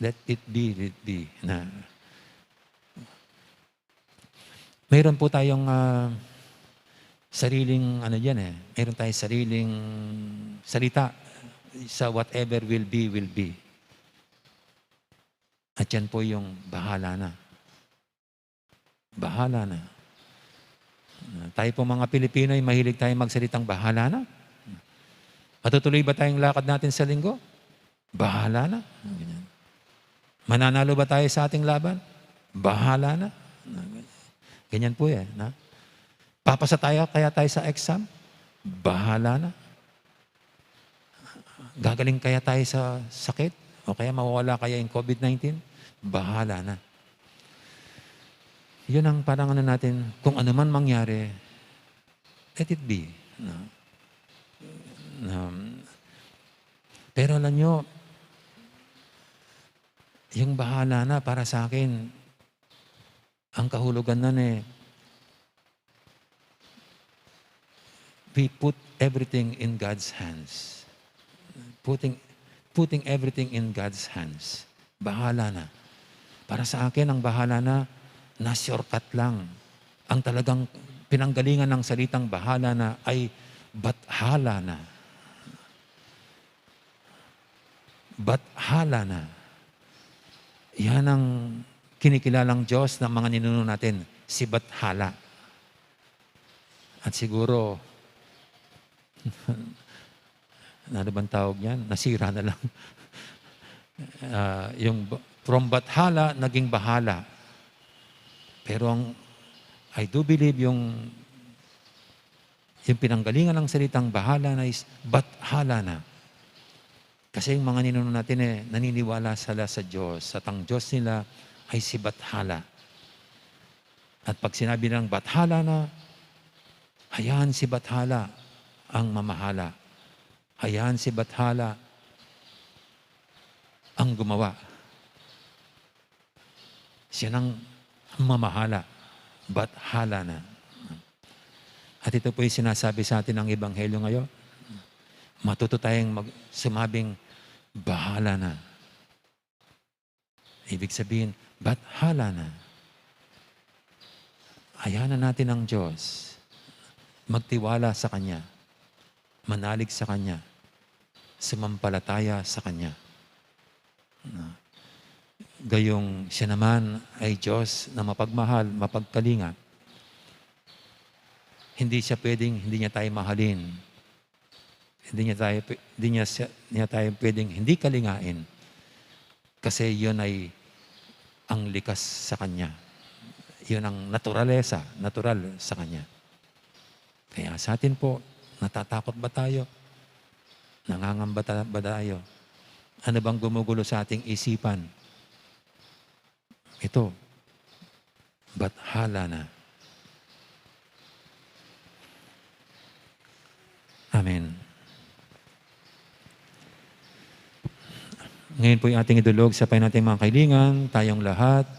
let it be, let it be. Na, mayroon po tayong, ah, sariling, ano diyan eh, mayroon tayong sariling salita sa whatever will be, will be. At yan po yung bahala na. Bahala na. Ah, tayo po mga Pilipino ay mahilig tayo magsalitang bahala na. Matutuloy ba tayong lakad natin sa linggo? Bahala na. Ganyan. Mananalo ba tayo sa ating laban? Bahala na. Ganyan po yan, ha? Papasa tayo kaya tayo sa exam? Bahala na. Gagaling kaya tayo sa sakit? O kaya mawawala kaya yung covid nineteen? Bahala na. Yun ang parang ano natin, kung ano man mangyari, let it be. No? Um, pero alam nyo, yung bahala na para sa akin, ang kahulugan nun eh, we put everything in God's hands. Putting, putting everything in God's hands. Bahala na. Para sa akin, ang bahala na, na-shortcut lang. Ang talagang pinanggalingan ng salitang bahala na ay bathala na. Bathala na. Yan ang kinikilalang Diyos ng mga ninuno natin, si Bathala. At siguro, ano bang tawag niyan? Nasira na lang. Ah, yung ba-, from bathala, naging bahala. Pero ang, I do believe yung, yung pinanggalingan ng salitang bahala na is bathala na. Kasi yung mga ninuno natin eh, naniniwala sila sa Diyos. At ang Diyos nila ay si Bathala. At pag sinabi nilang Bathala na, hayaan si Bathala ang mamahala. Hayaan si Bathala ang gumawa. Siya nang mamahala. Bathala na. At ito po'y sinasabi sa atin ng Ebanghelyo ngayon. Matuto tayong mag-, sumabing, bahala na. Ibig sabihin, bathala na. Hayaan na natin ang Diyos. Magtiwala sa Kanya. Manalig sa Kanya. Sumampalataya sa Kanya. Na, gayong siya naman ay Diyos na mapagmahal, mapagkalinga. Hindi siya pwedeng, hindi niya tayo mahalin. Hindi niya tayo pwe-, hindi niya siya, niya tayo pwedeng hindi kalingain. Kasi yun ay ang likas sa Kanya. Yun ang naturalesa, natural sa Kanya. Kaya sa atin po, natatakot ba tayo? Nangangamba ta-, ba tayo? Ano bang gumugulo sa ating isipan? Ito, bathala na. Amen. Ngayon po'y ating idulog sa Panginoon ating mga kaibigan, tayong lahat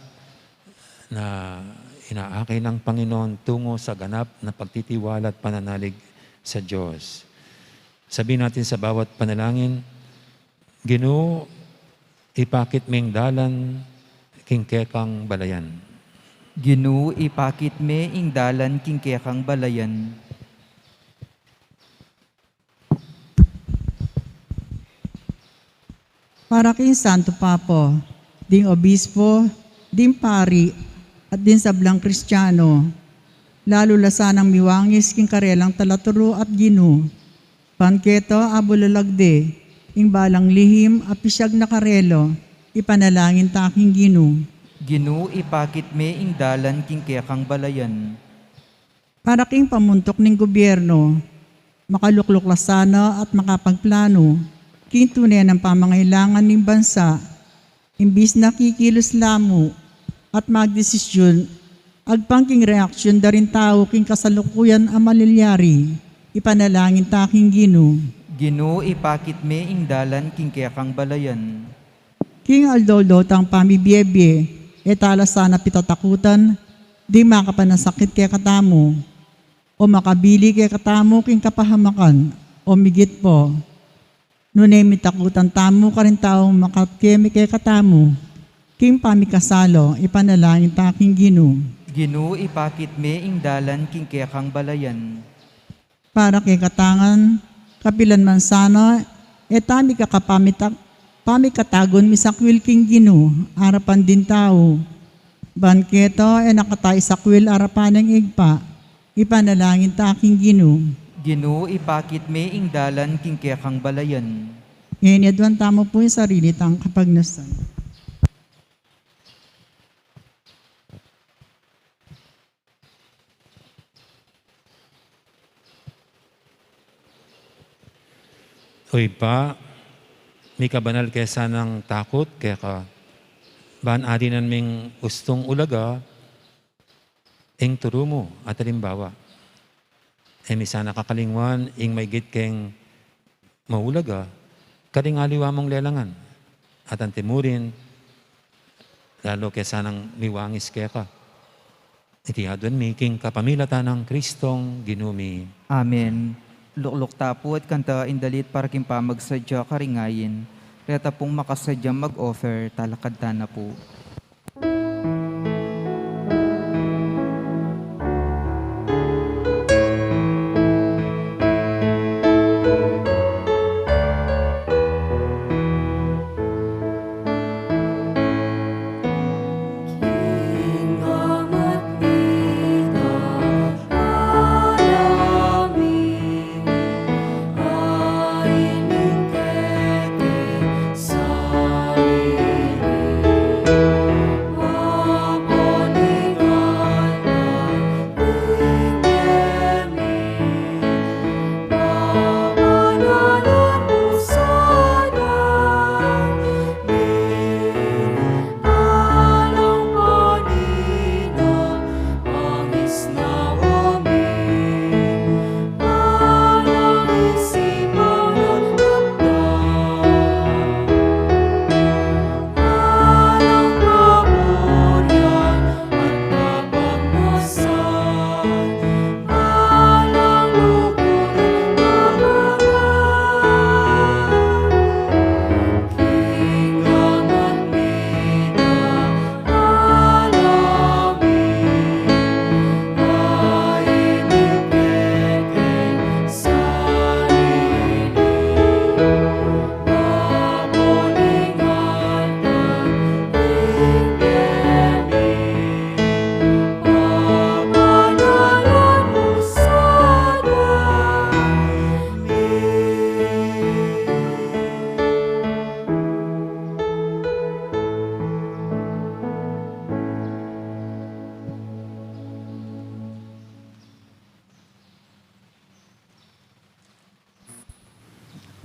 na inaakay ng Panginoon tungo sa ganap na pagtitiwala at pananalig sa Diyos. Sabihin natin sa bawat panalangin, Ginu, ipakit me ing dalan king kekang balayan. Ginu, ipakit me ing dalan king kekang balayan. Para king Santo Papa, ding obispo, ding pari, at ding sablang Kristiano, lalu la sanang miwangis king karelang talaturu at Ginu. Ban keta abulalag de ing balang lihim a pisyag na karela, ipanalangin ta king Ginu. Ginu, ipakit me ing dalan king kekang balayan. Para king pamuntuk ning gobyerno, makalukluk la sana at makapagplano king tune nang pamangailangan ning bansa, imbis na kikilos la mu at magdesisyun agpang king reaksyun da ring tau king kasalukuyan a malilyari, ipanalangin ta king Ginu. Ginu, ipakit me ing dalan king kekang balayan. King aldo-aldo tang pamibiebie, e ta la sana pitatakutan ding makapanasakit kekatamu, o makabili kekatamu king kapahamakan, o migit pu, nune mitakutan tamu karing taung makakit kekatamu, king pamikasalo, ipanalangin ta king Ginu. Ginu, ipakit me ing dalan king kekang balayan. Para kekatang ngan, kapilan man sana, e ta mikakapamitak-, pamikatagun misakwil king Ginu, arapan ding tau. Ban keto, e na kata isakwil arapan ning Ibpa, ipanalangin ta king Ginu. Ginu, ipakit me ing dalan king kekang balayan. Ngeni aduan tamu pu ing sarili tang kapagnasan. O Ibpa, mika banal ke sanang takut keka, ban atin ming ustung ulaga ing turu mu at alimbawa. E mi sana kakalingwan ing maigit keng maulaga karing aliwa mung lelangan, at antimurin, lalu ke sanang miwangis keka. Iti aduan mi king kapamilatan nang Kristong Ginu mi. Amen. Lukluk ta pu at kantaen ing dalit para king pamagsadya karing ayin. Reta pung makasadyang mag-offer, talakad ta na pu.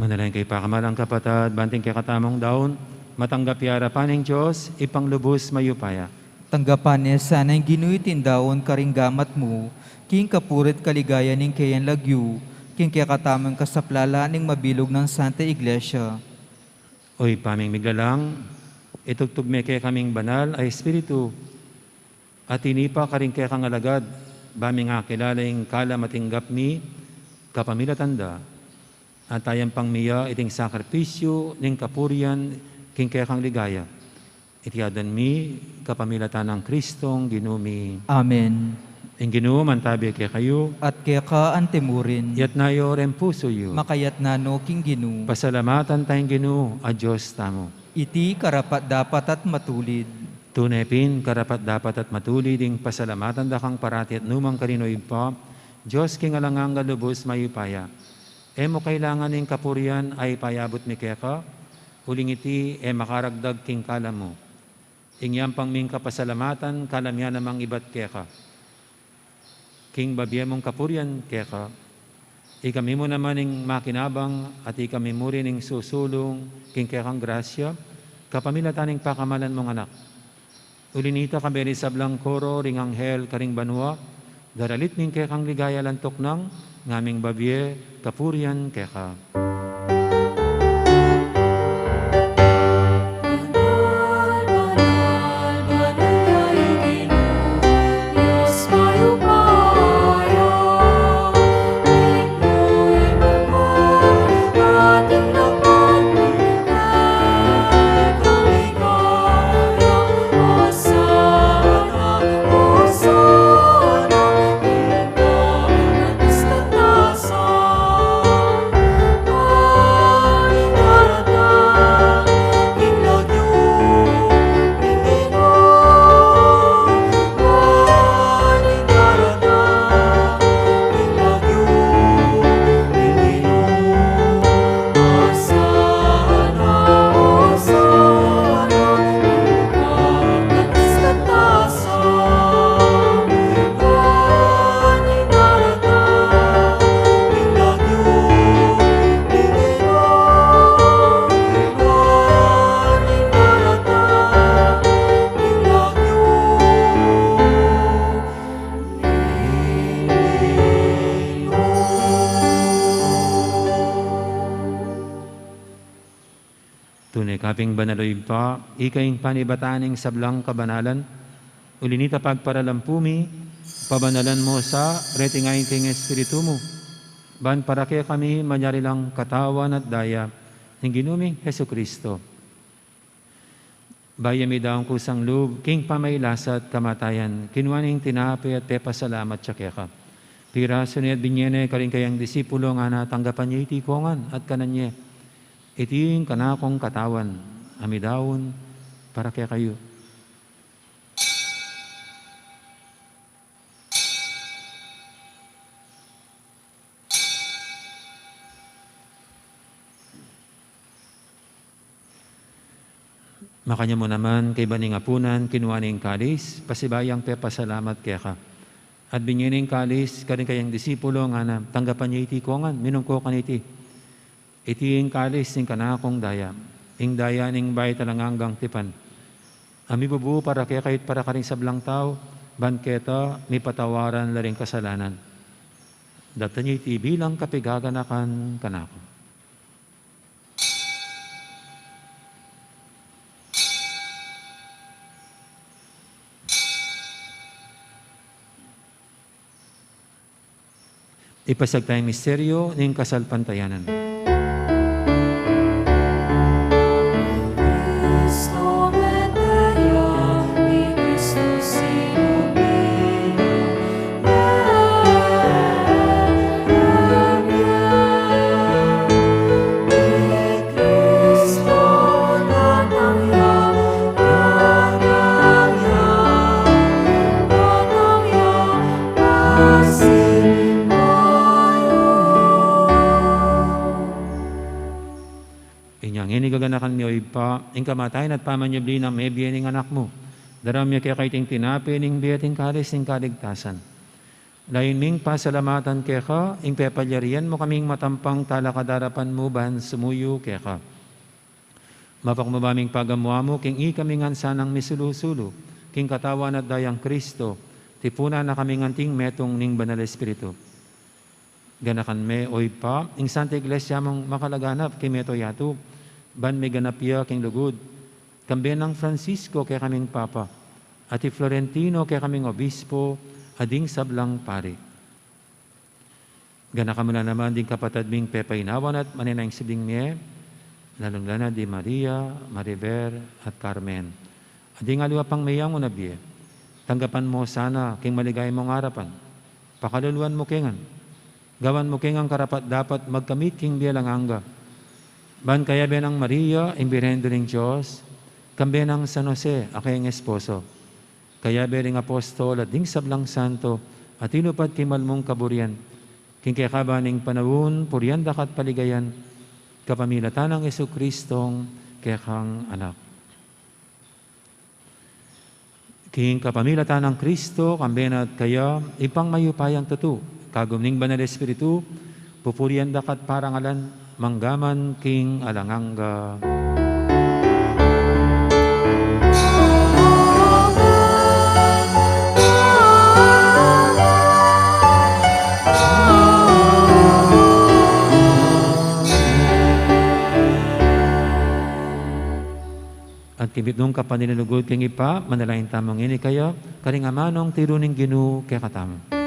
Manalangin kayu pakamalan kung kapatad, ban iting kekatamung daun matanggap ya arapan ning Dios, Ibpang lubus mayupaya. Tanggapan na sana ning Ginu iting daun karing gamat mu, king kapurian at kaligayan ning keyang lagyu, king kekatamung kasaplalan ning mabilug nang Santa Iglesia. O Ibpa ming miglalang, itubud me kekami ing Banal a Espiritu, at tinipa karing kekang alagad, ban ming akilala ing kalam a tinggap mi kapamilatan da, at ayampang mi ya iting sakripisyu ning kapurian king kekang ligaya. Iti aduan mi kapamilatan nang Kristong Ginu mi. Amen. Ing Ginu mantabi kekayu. At keka antimurin. Itas yu ring pusu yu. Makatas no king Ginu. Pasalamatan taya ing Ginu a Dios tamu. Iti karapat-dapat at matulid. Tune pin karapat-dapat at matulid ing pasalamatan da kang parati at nukarin man, O Ibpa, Dios king alang angga, lubus mayupaya. E mu kailangan ing kapurian a ipayabut mi keka, uling iti e makaragdag king kalam mu. Ing yampang ming kapasalamatan, kalam ya namang ibat keka. King babie mung kapurian keka, ikami mu naman ing makinabang at ikami mu rin ing susulung king kekang grasya, kapamilatan ning pakamalan mung Anak. Uli na nita, kayabe ring sablang koro ring anghel karing banua, daralit mi ing kekang ligaya alang tuknang, ngaming babie kapurian keka. Kaping banal, o Ibpa, ika ing panibatan ning sablang kabanalan, uli na nita pagparalampu mi, pabanalan mu sa reting ain king Espiritu mu, ban para kekami manyari lang katawan at daya ning Ginu ming Jesucristo. Bayu ya midaun kusang lub king pamagkasakit at kamatayan, kinua ne ing tinape at pepasalamat ya keka. Pirasu ne at binie ne karing kayang disipulo, ngana, tanggapan ye iti kongan at kanan ye. Iti ing kanakung katawan a midaun para kekayu. Makanyan mu naman, kaybat ning apunan, kinua ne ing kalis, pasibayu yang pepasalamat keka. At binie ne ing kalis karing kayang disipulo, ngana, tanggapan ye iti kongan, minum ko kaniti. Iti ing kalis ning kanakung daya, ing daya ning bayu at alang anggang tipan, a mibubu para kekayu at para karing sablang tau, ban keta mipatawaran la ring kasalanan. Daptan ye iti bilang kapaganakan kanaku. Ipasiag taya ing misteryu ning kasalpantayanan. Inya ngeni gaganakan mi, o Ibpa, ing kamatayan at pamanyubli nang mebie ning Anak mu. Daraun mi keka iting tinape ning bie at ing kalis ning kaligtasan. Layun ming pasalamatan keka ing pepalyarian mu kaming matampang talakad king arapan mu ban sumuyu keka. Mapakmu ba ming pagamu-amu king ikami ngan sanang misulu-sulu king katawan at dayang Kristo, tipunan na kami ngan anting metung ning Banal Espiritu. Ganakan me, o Ibpa, ing Santa Iglesia mung makalaganap king mabilug a yatu, ban miganap ya king lugud, kambe nang Francisco kekaming Papa, at i Florentino kekaming Obispo, at ding sablang pari. Ganakan mu la naman ding kapatad ming pepainawan at manenaya king sibling mie, lalung-lala na di Maria, Mariver, at Carmen. At ding aliwa pang meyang una bie, tanggapan mu sana king maligaya mung arapan. Pakaluluan mu ke ngan. Gawan mu ke ngan karapat-dapat magkamit king bie alang angga. Ban kayabe nang Maria, ing Birhen Indu ning Dios, kambe nang San Jose, a kayang esposo, kayabe ring apostol at ding sablang santo a tinupad king mal mung kaburian, king kekaban ning panaun, purian da ka at paligayan, kapamilatan nang Jesucristong kekang Anak. King kapamilatan nang Kristo, kambe na at kaya, Ibpang mayupayang tutu, kagum ning Banal Espiritu, pupurian da ka at parangalan, mangga man king alang angga. At king mitmung kapaninilugud king Ibpa, manalangin tamu ngeni kaya, karing amanung tiru ning Ginu kekatamu.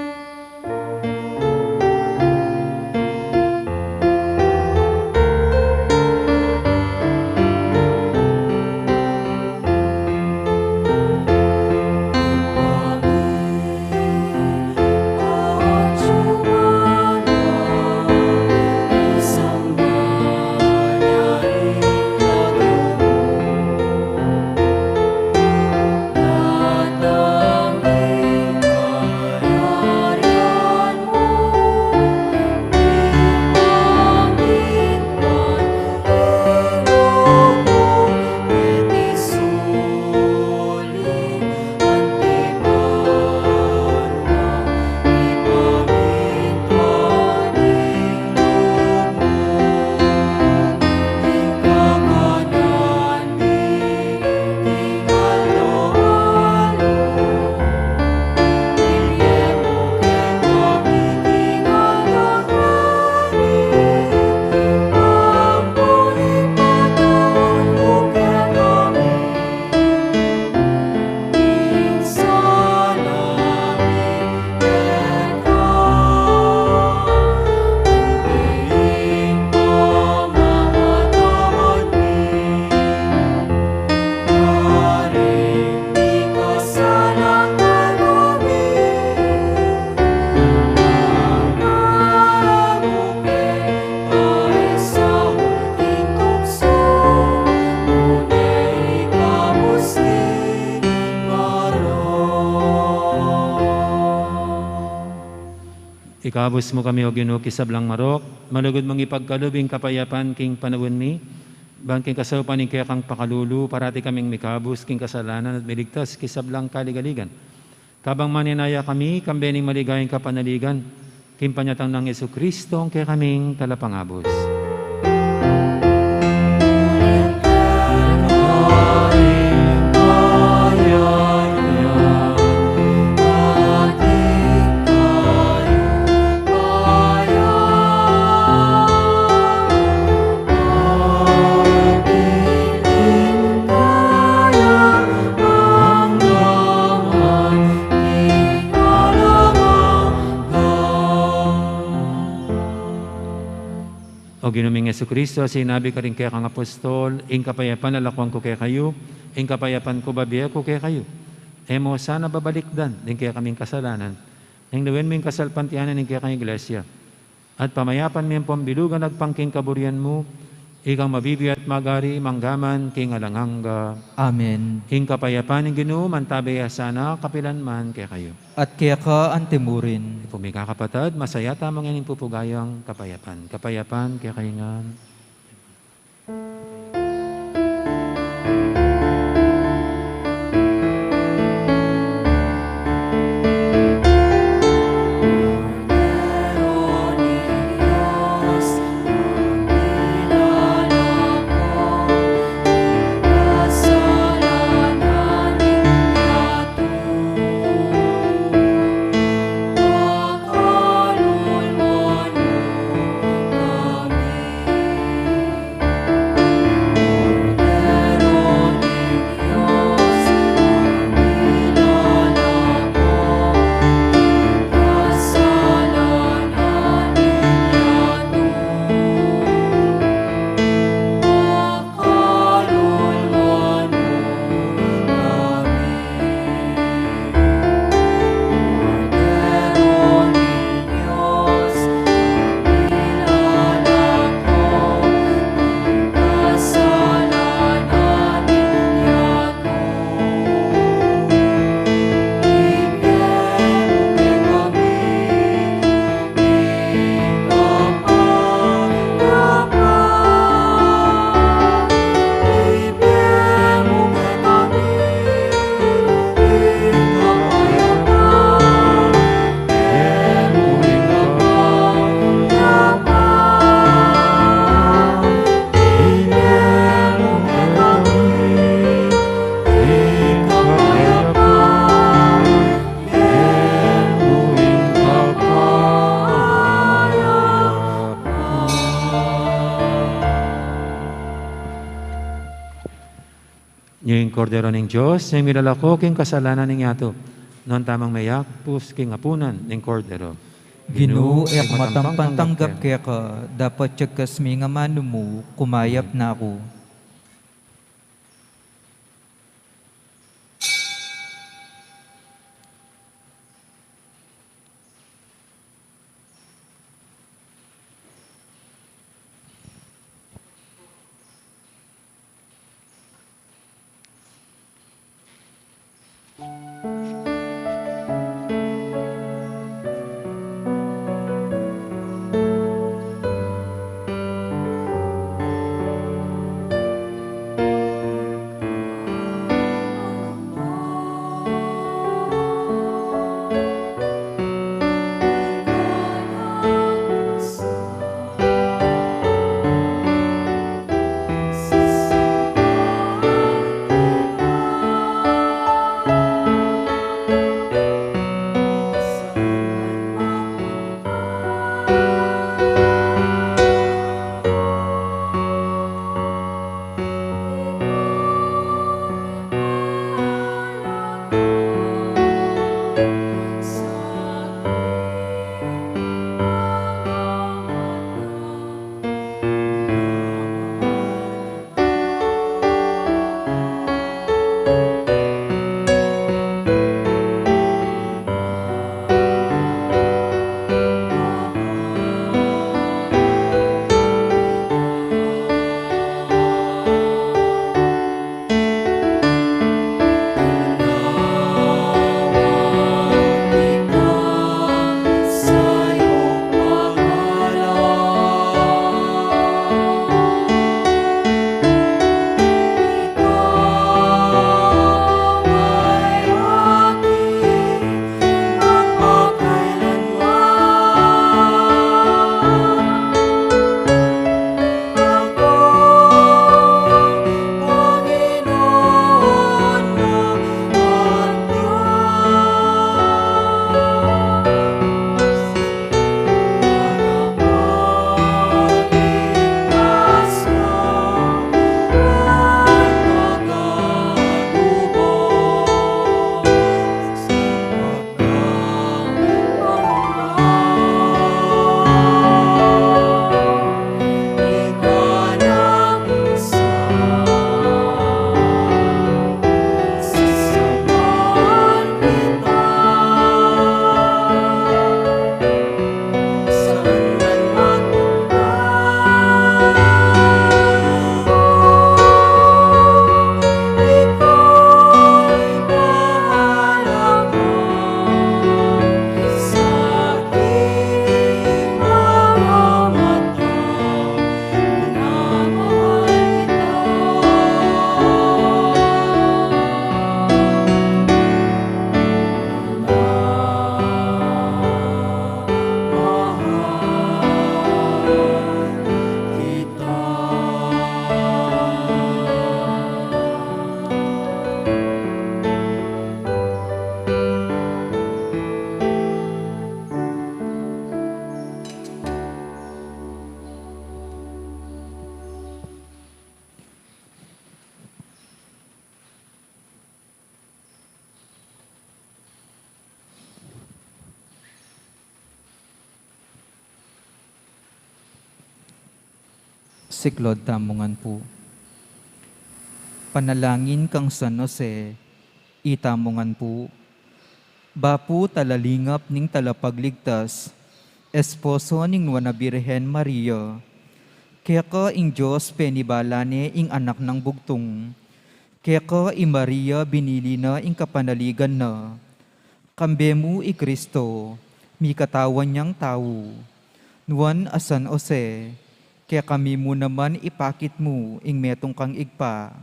Ikabus mu kami, O Ginu, king sablang marok, malugud mung ipagkalub ing kapayapan king panaun mi, ban king kasaupan ning kekang pakalulu, parati kaming mikabus king kasalanan at miligtas king sablang kaligaligan. Kabang manenaya kami, kambe ning maligayang kapanaligan, king panyatang nang Jesucristo, ing kekaming Talapangabus. O Ginu ming Jesucristo, sinabi karing kekang apostol, ing kapayapan lalakwan ku kekayu, ing kapayapan ku bibie ku kekayu. E mu sana babalikdan ding kekaming kasalanan, nune lawen mu ing kasalpantayanan ning kekang Iglesia, at pamayapan me ampong bilugan agpang king kaburian mu, ikang mabibie at magari mangga man king alang angga. Amen. Ing kapayapan ning Ginu mantabe ya sana kapilan man kekayu. At keka antimurin. Pu, mikakapatad, masaya tamung ing pupugayang kapayapan. Kapayapan kekayu ngan. Ini ing Kordero ning Dios, a milalako king kasalanan ning yatu. Nuan tamung meyakpus king apunan ning Kordero. Ginu, e ku matampang tanggap keka, dapot yagkas ming amanu mu, kumayap na ku. Siklaud tamu ngan pu. Panalangin kang San Jose, itamu ngan pu. Bapu, talalingap ning Talapagligtas, esposo ning Nuan a Birhen Maria, keka ing Dios penibala ne ing Anak nang Bugtung, keka i Maria binili na ing kapanaligan na, kambe mu i Kristo, mikatawan yang tau. Nuan a San Jose, kekami mu naman ipakit mu ing metung kang Ibpa,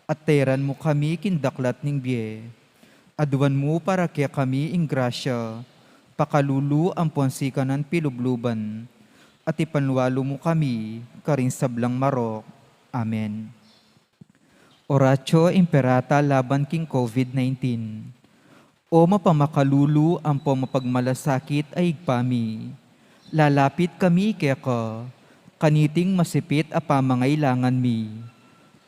at teran mu kami king daklat ning bie. Aduan mu para kekami ing grasya, pakalulu ampon sikanan pilubluban, at ipanwalu mu kami karing sablang marok. Amen. Oratio Imperata laban king COVID nineteen. O mapamakalulu ampon mapagmalasakit a Ibpa mi, lalapit kami keka, kaniting masipit a pamangailangan mi.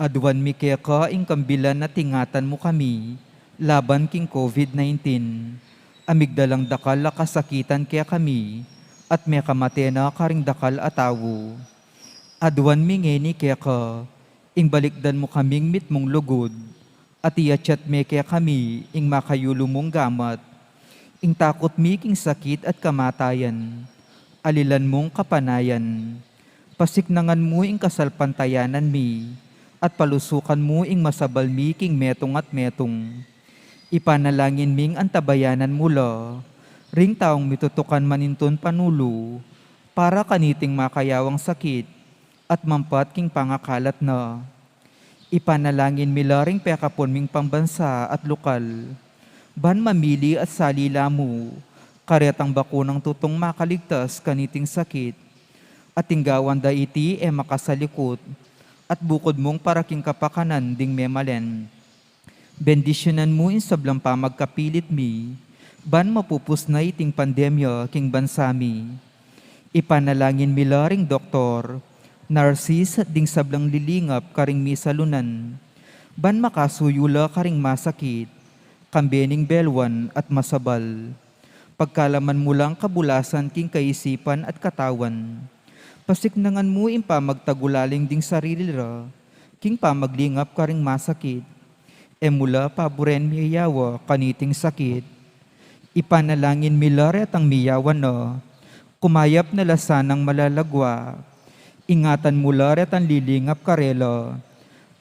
Aduan mi keka ing kambilan a tingatan mu kami laban king COVID nineteen, a migdalang dakal a kasakitan kekami, at mekamate na karing dakal a tau. Aduan mi ngeni keka, ing balikdan mu kaming mitmung lugud, at iatyat me kekami ing makayulu mung gamat. Ing takut mi king sakit at kamatayan, alilan mung kapanayan. Pasiknangan mu ing kasalpantayanan mi, at palusukan mu ing masabal mi king metung at metung. Ipanalangin ming antabayanan mu la ring taung mitutukan manintun panulu para kaniting makayawang sakit at mampat king pangakalat na. Ipanalangin mi la ring pekapun ming pambansa at lukal, ban mamili at sali la mu karetang bakunang tutung makaligtas kaniting sakit, at ing gawan da iti e makasalikut, at bukud mung para king kapakanan ding memalen. Bendisyunan mu ing sablang pamagkapilit mi, ban mapupus na iting pandemya king bansa mi. Ipanalangin mi la ring doktor, narsis, at ding sablang lilingap karing misalunan, ban makasuyu la karing masakit, kambe ning belwan at masabal. Pagkalaman mu lang kabulasan king kaisipan at katawan. Pasiknangan mu ing pamagtagulaling ding sarili ra king pamaglingap karing masakit. E mu la paburen miyawa kaniting sakit. Ipanalangin mi la retang miyawa na, kumayap na la sanang malalagwa. Ingatan mu la retang lilingap karela.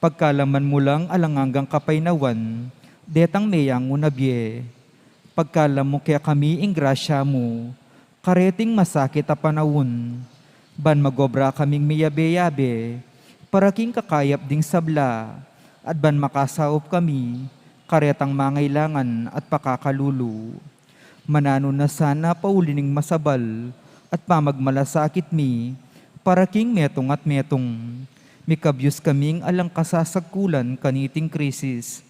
Pagkalaman mu lang alang anggang kapaynawan detang meyangu na bie. Pagkalam mu kekami ing grasya mu kareting masakit a panaun, ban magobra kaming miyabe-yabe para king kakayap ding sabla, at ban makasaup kami karetang mangailangan at pakakalulu. Mananu na sana pauli ning masabal at pamagmalasakit mi para king metung at metung. Mikabyus kaming alang kasasagkulan kaniting krisis,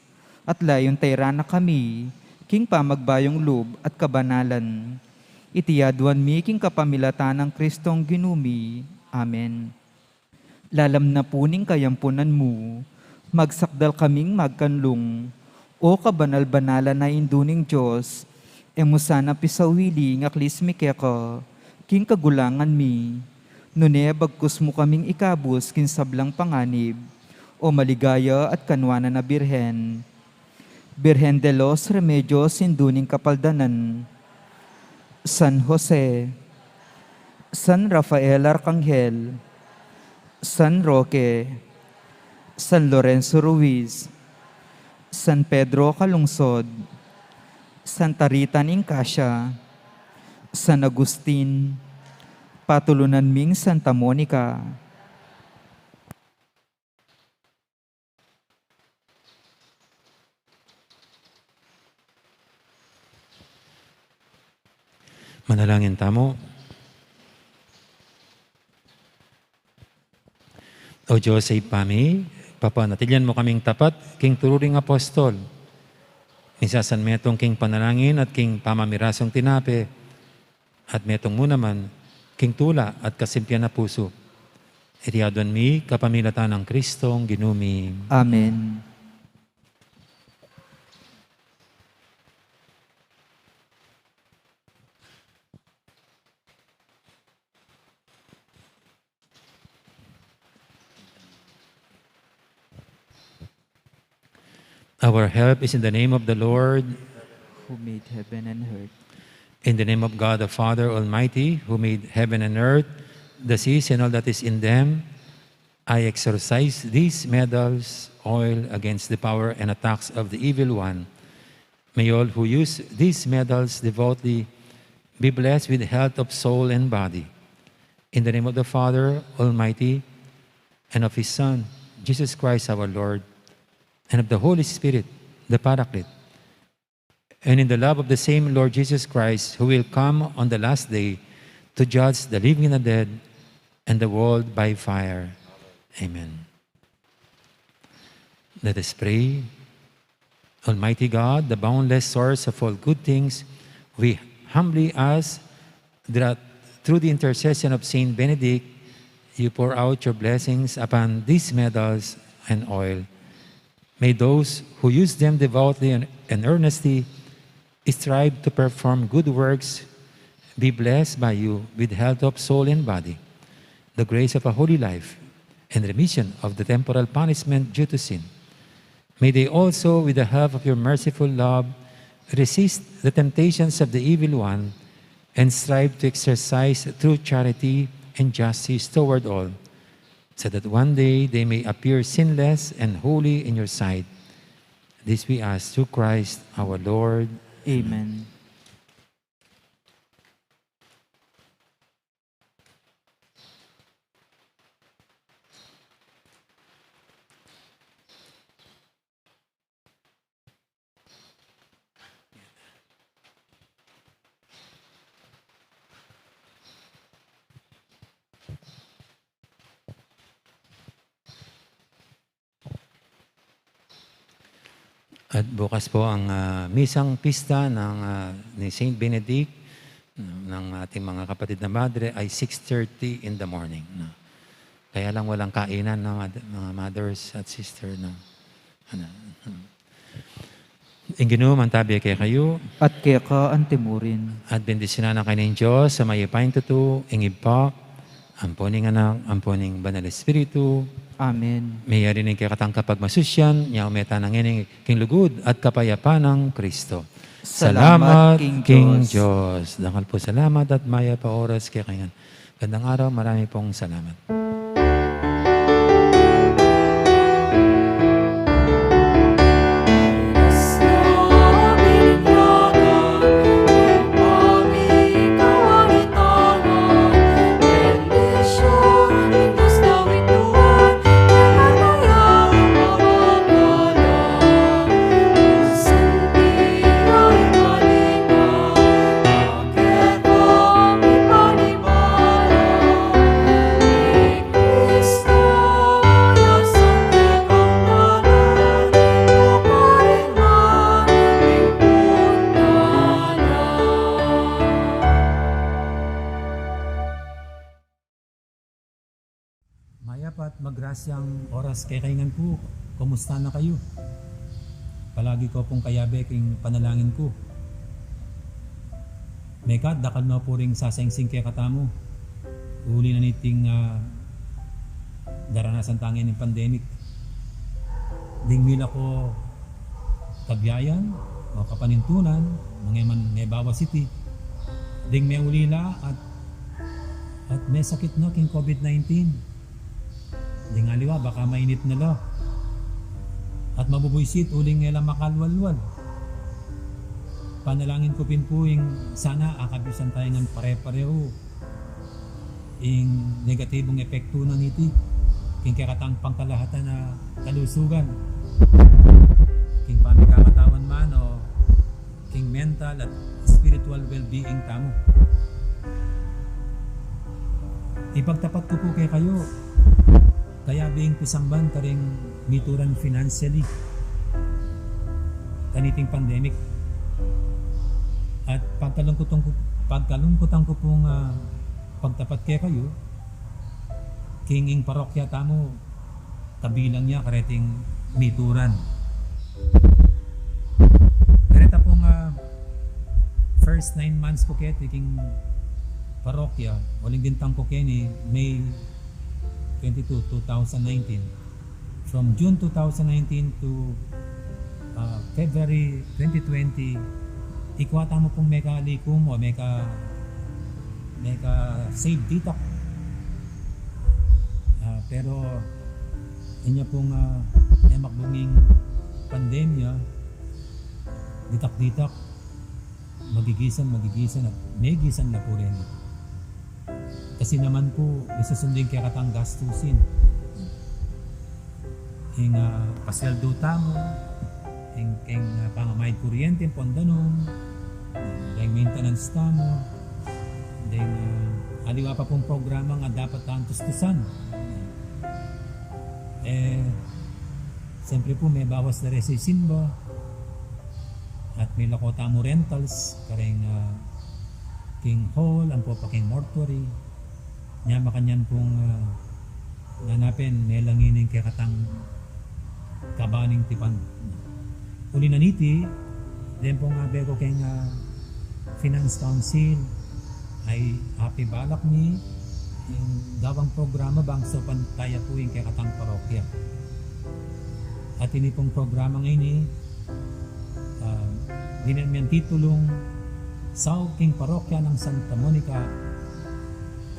at layun tairan na kami king pamagbayung lub at kabanalan. Iti aduan mi king kapamilatan nang Kristong Ginu mi. Amen. Lalam na pu ning kayampunan mu, magsakdal kaming magkanlung. O kabanal-banalan a Indu ning Dios, e mu sana pisawili ing aklis mi keka king kagulangan mi, nune bagkus mu kaming ikabus king sablang panganib, O maligaya at kanuanan a Birhen. Birhen de los Remedios, Indu ning Kapaldanan, San Jose, San Rafael Arkanghel, San Roque, San Lorenzo Ruiz, San Pedro Calungsod, Santa Rita ning Cascia, San Agustin, patulunan ming Santa Monica. Manalangin tamu. O Dios a Ibpa mi, papanatilian mu kaming tapat king turu ring apostol, misasan metung king panalangin at king pamamirasung tinape, at metung mu naman king tula at kasimpian a pusu. Iti aduan mi kapamilatan nang Kristong Ginu mi. Amen. Our help is in the name of the Lord. Who made heaven and earth. In the name of God the Father Almighty, who made heaven and earth, the seas and all that is in them, I exorcise these medals, oil, against the power and attacks of the evil one. May all who use these medals devoutly be blessed with health of soul and body. In the name of the Father Almighty, and of His Son, Jesus Christ our Lord, and of the Holy Spirit, the Paraclete, and in the love of the same Lord Jesus Christ, who will come on the last day to judge the living and the dead and the world by fire. Amen. Let us pray. Almighty God, the boundless source of all good things, we humbly ask that through the intercession of Saint Benedict, you pour out your blessings upon these medals and oil. May those who use them devoutly and, and earnestly strive to perform good works be blessed by you with health of soul and body, the grace of a holy life, and remission of the temporal punishment due to sin. May they also, with the help of your merciful love, resist the temptations of the evil one and strive to exercise true charity and justice toward all, so that one day they may appear sinless and holy in your sight. This we ask through Christ our Lord. Amen. At bukas po ang, ah, misang pista ng, ah, ni Saint Benedict, ng ating mga kapatid na madre ay six thirty in the morning, no? Kaya lang walang kainan, no, mad-, mga mothers at sister, no? Ano? Ing Ginu mantabi kekayu. At keka antimurin. At bendisyunan na kayu ning Dios a mayupaya king tutu, ing Ibpa, ampo ning Anak, ampo ning Banal Espiritu. Amen. Meyari ne ing kekatang kapagmasusyan, nya ume tana ngeni king lugud at kapayapan nang Kristo. Salamat king Dios. Dakal pung salamat at mayap a oras kekayu ngan. Gandang araw, marami pong salamat. Mayap at magrasyang oras kekayu ngan pu. Kumusta na kayu? Palagi ko pung kayabe king panalangin ku. Mekad dakal no pu ring sasaingsing kekatamu uli na niting, ah, daranasan tang pandemic. Ding mila ko kabiayan o kapanintunan, mangeman mebawas iti. Ding meulila at, at mesakit no king COVID nineteen. Ding aliwa, baka mainit na la. At mabubuisit uling e la makalwalwal. Panalangin ku pin pu ing sana akabisan tayu ngan pare-parehu ing negatibung epektu na niti king kekatang pangkalahatan a kalusugan, king pamikatawan man o king mental at spiritual well-being tamu. Ipagtapat ku pu kekayu, kayabe ing pisamban karing mituran financially kaniting pandemic. At pagkalungkutan ku, pagkalungkutan ku pung, ah, pagtapat kekayu, king ing parokya tamu, kabilang ya kareting mituran. Kareta pung, ah, first nine months ku keti king parokya, uling bintang ku keni May twenty-two, two thousand nineteen. From June two thousand nineteen to Ah, February twenty twenty, ikwa tamu pung mekalikum o meka, meka-save ditak. Ah, pero inya pung, ah, memakbung ing pandemya, ditak-ditak, magigisan, magigisan at megisan na pu reni. Kasi naman pu, isusundin kekatang gastusin. Ing, ah, pasweldu tamu, ing, ing, ah, pangamayad kuryente, ing pon danum, ing maintenance tamu, ing, ah, aliwa pa pung programa nga dapat tang tustusan. Eh, siyempre pu, mebawas na reng sisimba, at milako tamu rentals, kareng, ah, king hall, ampo pa king mortuary. Nya makanyan pung, ah, nanu pin, melangin ing kekatang kabaning tipan. Uli na niti, den pung abe ku keng, ah, Finance Council, ay apibalak mi ing gawang programa bang saupan taya pu ing kekatang parokya. At ini pung programa ngeni, ah, dinan mi titulung Saug king Parokya nang Santa Monica,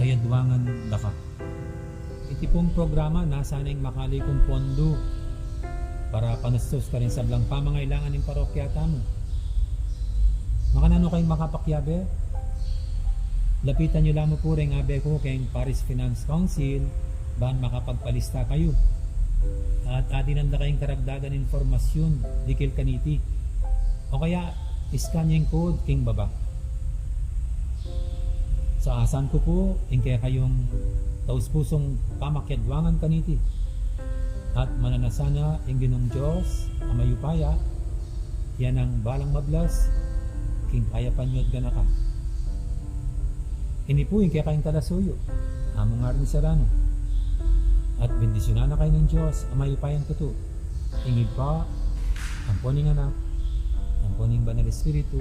Kayadwangan, Daka. Iti pung programa, nasa neng makalikum pondu para panustus karing sablang pamangailangan ning parokya tamu. Makananu kayu makapakiabe? Lapitan yu la mu pu reng abe ku keng Parish Finance Council, ban makapagpalista kayu. At adinan da kayung karagdagan impormasyun dikil kaniti. O kaya, i-scan yu ing code king baba. Saasan ku pu ing kekayung taus-pusung pamakiadwangan kaniti. At mananasana ing Ginung Dios a mayupaya, ya nang balang mablas king kayapan yu at ganaka. Ini pu ing kekayung talasuyu, Among Arnie Serrano. At bendisyunan na kayu ning Dios a mayupayang tutu, ing Ibpa, ampo ning Anak, ampo ning Banal Espiritu.